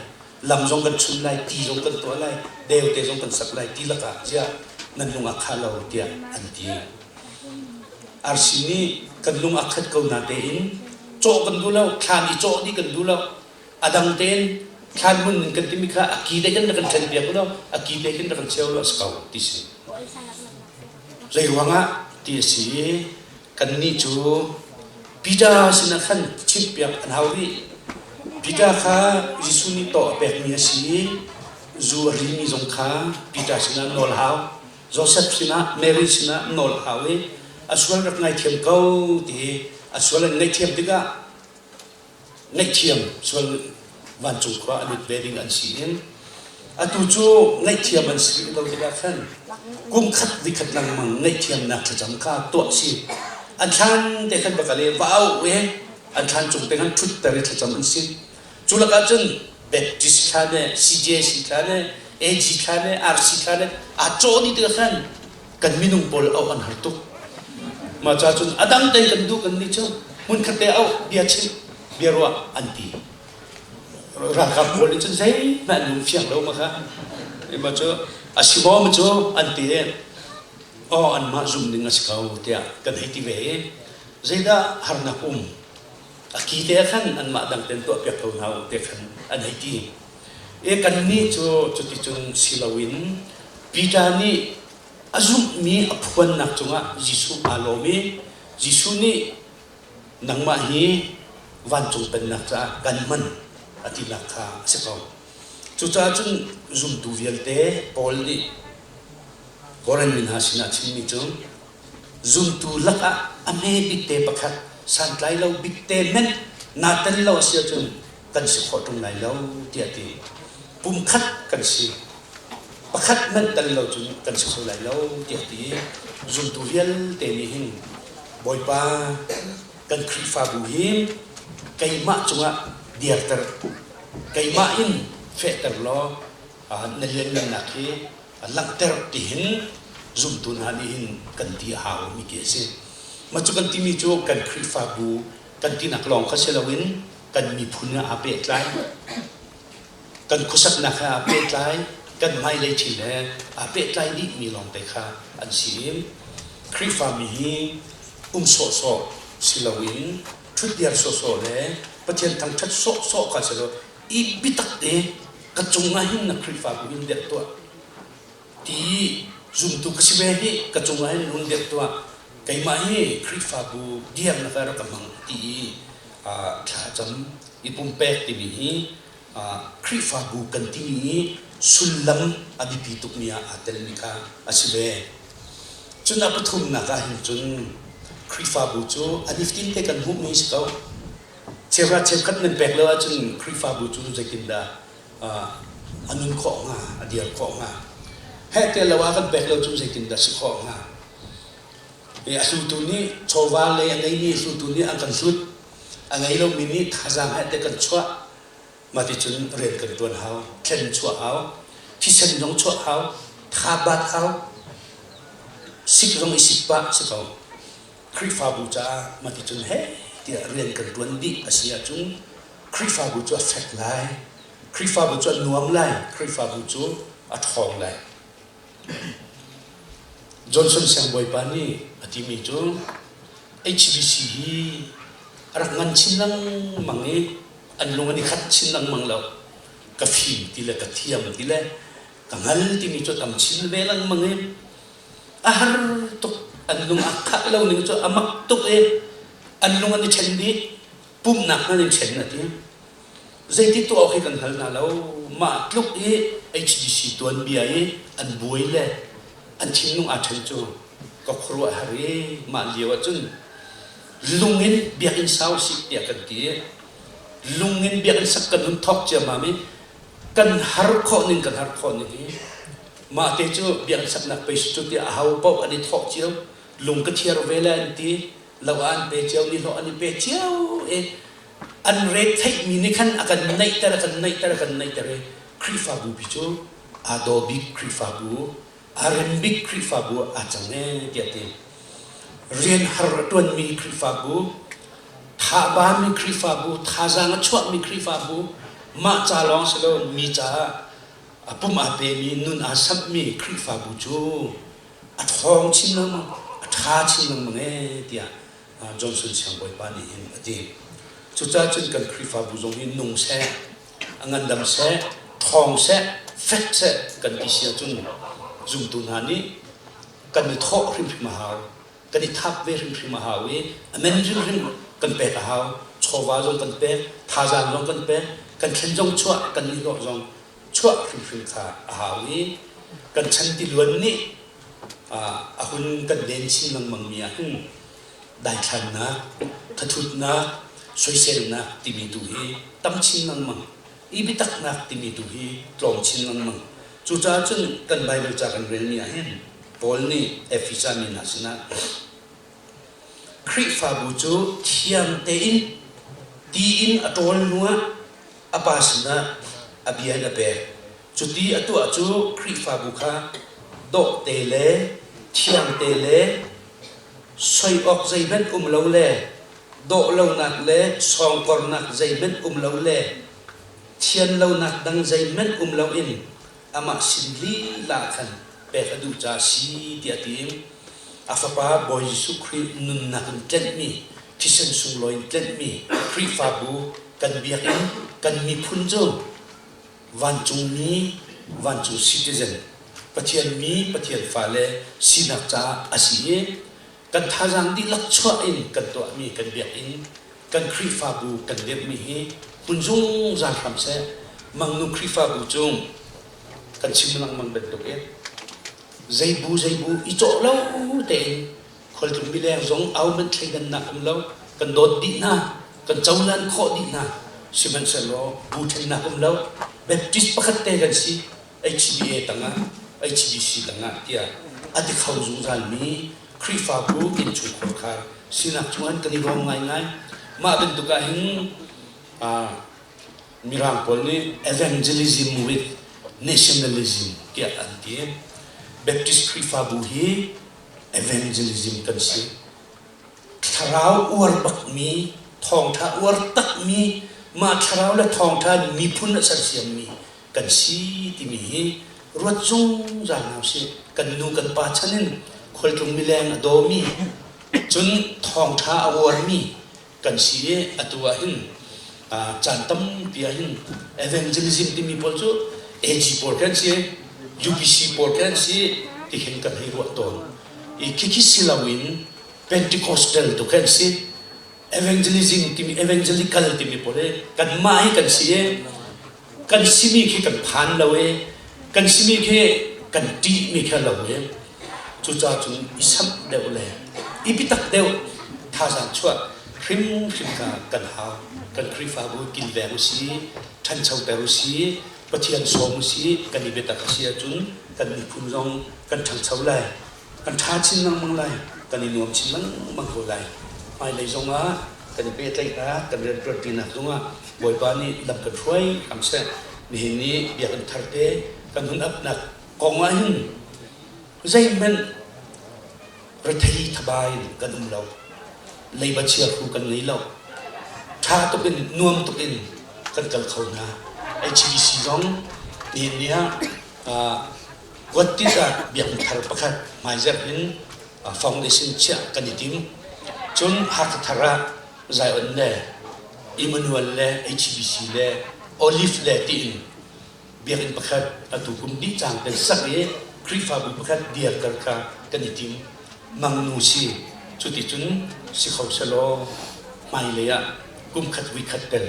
lam zong kan chun lai, ti zong kan tuah lai, deute zong kan sak lai ti lakah ziah nan lung a khah lo tiah an ti. Arsi nih kan lung a khat ko na tein cawh kan duh lo, thlan i cawh dih kan duh lo. A dang tein thlanhmun in kan timi kha a ki te khin rak kan ṭhen piak lo, a ki te khin rak kan cheu lo a si ko ti si. Zei ruangah ti a si i Kannih cu Peter sinah khan chimhpiak an hau rih. Peter kha Jesuh nih tawh a pekmi a si i zu a rimi zong kha Peter sinah nawl a hau. Joseph sinah, Mary sinah nawl a hau i a sual rak ngaithiam ko ti a sual an ngaihthiam tikah ngaihthiam sual vancung khua a lut ve ding an si in atu cu ngaihthiam an si rih lo tikah khan kum khat vikhat lengmang ngaihthiamnak thlacam kha tuah si an thlan te khan va kal i va au e an thlan cung te khan ṭhutter i thlacam an si cu lakah cun Baptist thla ne CJC thla ne AG thla ne RC thla ne aa cawh dih tikah khan kan minung pawl auh an har tuk. Mah ca cun a dang tein kan duh kan nih cu hmunkhat te auh bia chim bia ruah an ti. Ralkap pawl nih cun zeihmanh an lung fiang lo ma kha. Ma cu a si maw ma cu an ti i aw anmah zum ding a si ko tiah kan hei ti ve i zeidah harnak um a ki te khan anmah dang ten tuah piak ko hna u te khan an hei ti. E kannih cu cuticun si loin Peter nih a zumhmi a phuannak cungah Jesuh aa lawm i Jesuh nih nangmah hi vancung pennak caah kan hman a tinak kha a si ko. Cucaah cun zumtu vialte Paul nih Korin mi hna sinah a chimmi cu zumtu lakah a hme bikte pakhat santlai lo bikte hmenh naa tel lo a si ahcun. kan si khawh ṭung lai lo tiah a ti. Pumkhat kan si. Pakhat hmanh tel lo cun kan si kho lai lo tiah a ti. Zumtu vialte nih hin Bawipa kan Khrihfabu hi keimah cungah dirter, keimah in fehter law na lianngannak hi langhter tihin zumtu hna nih hin kan ti a hau mi ti a si. Mah cu kan timi cu kan Khrihfabu kan tinak lawng kha si loin kan miphun he aa pehtlai, kan khuasaknak he aa pehtlai, kan hmailei thil he aa pehtlai dihmi lawngte kha an si. Khrihfami hi um sawhsawh si loin ṭhutdiar sawhsawh le Pathian thangṭhat sawhsawh kha si lo i biatak te ka cungah hin na Khrihfabu in dirh tuah ti zumtu ka si ve hi ka cungah hin hun dirh tuah keimah hi Khrihfabu dirnak ah rak ka hmang ti i thlacam i pumpek timi hi Khrihfabu kan timi i sullam a biapi tukmi ah aa telmi kha a si ve. Cun a pathumnak ah hin cun Khrihfabu cu a nifatin te kan hmuhmi si ko. Cheuhra cheukhat nan pek lo ahcun Khrihfabu cu zeitindah a nun khawh hnga, a dir khawh hnga? Heh te lo ah kan pek lo cun zeitindah si khawh hnga? A hlutu nih chawva lei a ngeimi hlutu nih an kan hlut. A ngei lomi nih thazaang heh te kan chuah. Mah ti cun rian kan ṭuan hau, thlen chuah hau, thisen zong chuah hau, tha bat hau, sik zong i sik pah si ko. Khrihfabu caah mah ti cun heh tiah rian kan ṭuan dih a si ahcun Khrihfabu cu a fek lai, Khrihfabu cu a nuam lai, Khrihfabu cu a ṭhawng lai. Johnson siangbawipa nih a timi cu HBC hi a rak ngan chin lengmang i an lung an i khat chin lengmang lo. Ka fim ti le ka thiam ti le ka hngal timi cu a tam chin ve lengmang i a har tuk an lung a khah lo ning cu a mak tuk i an lung an i ṭhen dih pumhnak hmanh in ṭhen a ti zeiti tuah awk hi kan hngal hna lo mah tluk i HDC tuanbia i an buai le an thinlung aa ṭhen cu ka khuaruah har i mah lio ah cun lung in biakinn sau sih tiah kan ti i lung in biakinn sak kan hun thawk ciammam i kan har khawh ning kan har khawh ning hi Mah te cu biakinn saknak pei si cu tiah aho paoh an i thawh cio. Lung ka thiar ve le an ti. Lo ah an pe cio, nihlawh an i pe cio i an re theihmi nih khan a kan naihter, a kan naihter, a kan naihter i Khrihfabu pi cu aa daw bik Khrihfabu, aa rem bik Khrihfabu ah aa cang ee tiah a ti. Rian har a ṭuanmi Khrihfabu, thabami Khrihfabu, thazaang a chuahmi Khrihfabu, mah ca lawng si lo mi caah A pum aa pemi, nun aa samhmi Khrihfabu cu a ṭhawng chin lengmang, a ṭha chin lengmang ee tiah Johnson siangbawipa nih hin a ti. Cucaah cun kan Khrihfabu zong hi nung seh, a ngandam seh, ṭhawng seh, fek seh kan ti si ahcun zumtu hna nih kan i thawh hrimhrim a hau. Kan i thap ve hrimhrim a hau i a men hrimhrim kan pek a hau. Chawva zong kan pek, thazaang zong kan pek, kan thlen zong chuah, kan nihlawh zong chuah hrimhrim kha a hau i kan chan tiluan nih a hun kan len chin lengmangmi ah hin daithlannak, thathutnak, soiselnak timi tu hi tam chin lengmang, i biataknak timi tu hi tlawm chin lengmang. Cucaah cun kan Baibal ca kan relmi ah hin Paul nih Efesa mi hna sinah Khrihfabu cu thiang tein ti in a ṭawl hnuah a pa sinah a bia in a pek. Cuti a tuah cu Khrihfabu kha dawhte le thiangte le soi awk zeihmanh um lo le dawh lonak le sawngkornak zeihmanh um lo le thian lonak dang zeihmanh um loin amah sin lila khan pek a duh caah a si tiah a ti i a fapa Bawi Jesuh Khrih nunnak in tlenhmi thisen sunglawi in tlenhmi Khrihfabu kan biakinn kan miphun cu vancungmi vancung citizen Pathian mi Pathian fale sinak caah a si i kan thazaang dihlak chuah in kan tuahmi kan biakinn kan Khrihfabu kan dirhmi hi hmun zungzal hram seh. Mangnu Khrihfabu cung kan chim lengmang bantuk in zeibu zeibu i cawh lo tein khualtlung mileng zong au man thleidannak um lo kan dawt dih hna kan cohlan khawh dih hna. Sihmanhsehlaw bu ṭhennak um lo. Baptist pakhat te kan si. HBA tangah, HBC tangah tiah a ti kho zungzalmi Khrihfabu innchungkhar khar sinak cungah kan i lawm ngaingai. Mah bantuk ah hin Mirang pawl nih evangelism with nationalism tiah an ti. Baptist Khrihfabu hi evangelism kan si. Thlarau uar bakmi, thawngṭha uar takmi, mah thlarau le thawngṭha in miphun a sersiammi kan si timi hi ruat zungzal hna usih. Kan nu kan pa chan in khualtlung mileng a dawmi, cun thawngṭha a uarmi kan si i atu ah hin caan tampi ah hin evangelism timi pawl cu AG pawl kan si, UPC pawl kan si ti khin kan hei ruah tawn. I khikhi si loin Pentecostal tu kan si. Evangelism timi evangelical timi pawl hi kanmah hi kan si i kan simi khi kan phan lo i kan simi khi kan ṭihmi khi a lo i cucaah cun i samh deuh le i biatak deuh thazaang chuah hrimhrim kha kan hau. Kan Khrihfabu kilveng u si, ṭhanchoter u si, Pathian sawm u si, kan i biatak a si ahcun kan miphun zong kan ṭhangcho lai. Kan ṭha chin lengmang lai, kan i nuam chin lengmang ko lai. Hmailei zongah kan i pehtlaihnak, kan rianṭuanṭinak zongah Bawipa nih lam kan hruai hram seh. Nihin ni biakinn thar te kan hun apnak kong ah hin zeihmanh rethei thabai in kan um lo. Leiba chiahru kan ngei lo. Ṭha tuk in, nuam tuk in kan kal kho hna. HBC zong nihin ni ah Kuattit ah biakinn thar pakhat hmaizerh in foundation chiah kan i tim. Cun Hakha thar ah Zion le Emmanuel le HBC le Olive le tiin biakinn pakhat atu kum dih cang kan sak i Khrihfabu pakhat dirter kha kan i tim. Mangnu si. Cuticun si kho selaw hmailei ah kum khat vui khat tel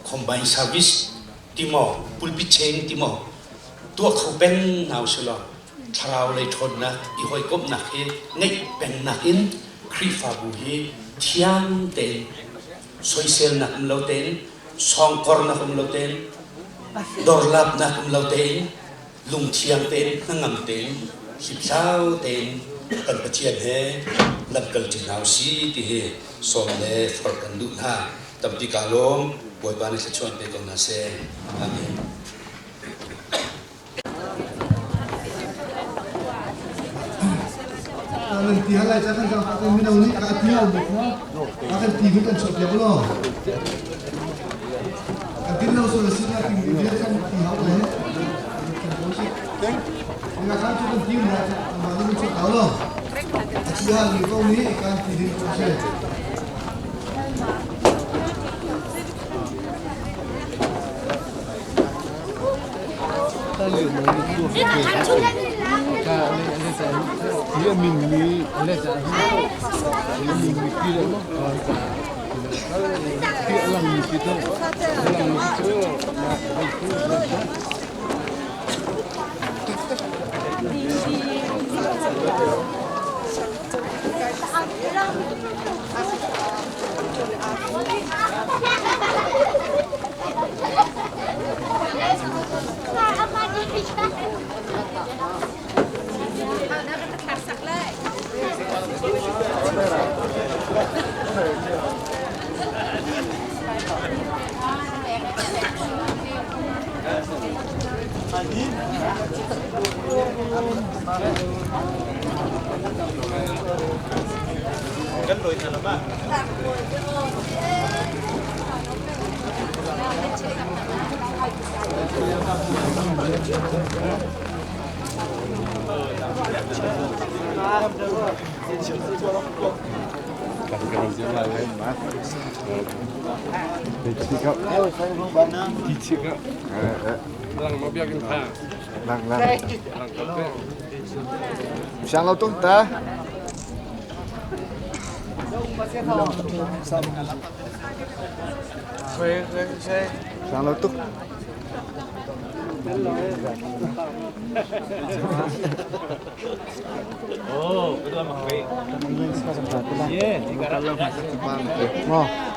combine service ti maw pulpit chain ti maw tuah kho peng hna usilaw thlarau lei ṭhawnnak i hawikomhnak hi ngeih pengnak in Khrihfabu hi thiang tein soiselnak um lo tein sawngkornak um lo tein dorlapnak um lo tein lungthiang tein hnangam tein hliphlau tein kan Pathian he lamkal ṭi hna usih ti hi sawm le forh kan duh hna. Tampi kaa lawm. Bawipa nih thluachuah pe ko hna seh. Amen. Nan ti halai ca kan zang kan mino nih ka ti au bik na a kan ti kan chuah piak lo kan tin lo so si na ting bi kan ti hau le nga kan chu kan ti na ma ni chu tao lo a ti ha ni ko ni kan ti din ko se Siang lo tung ta. Siang lo tuk. Oh, betul mak.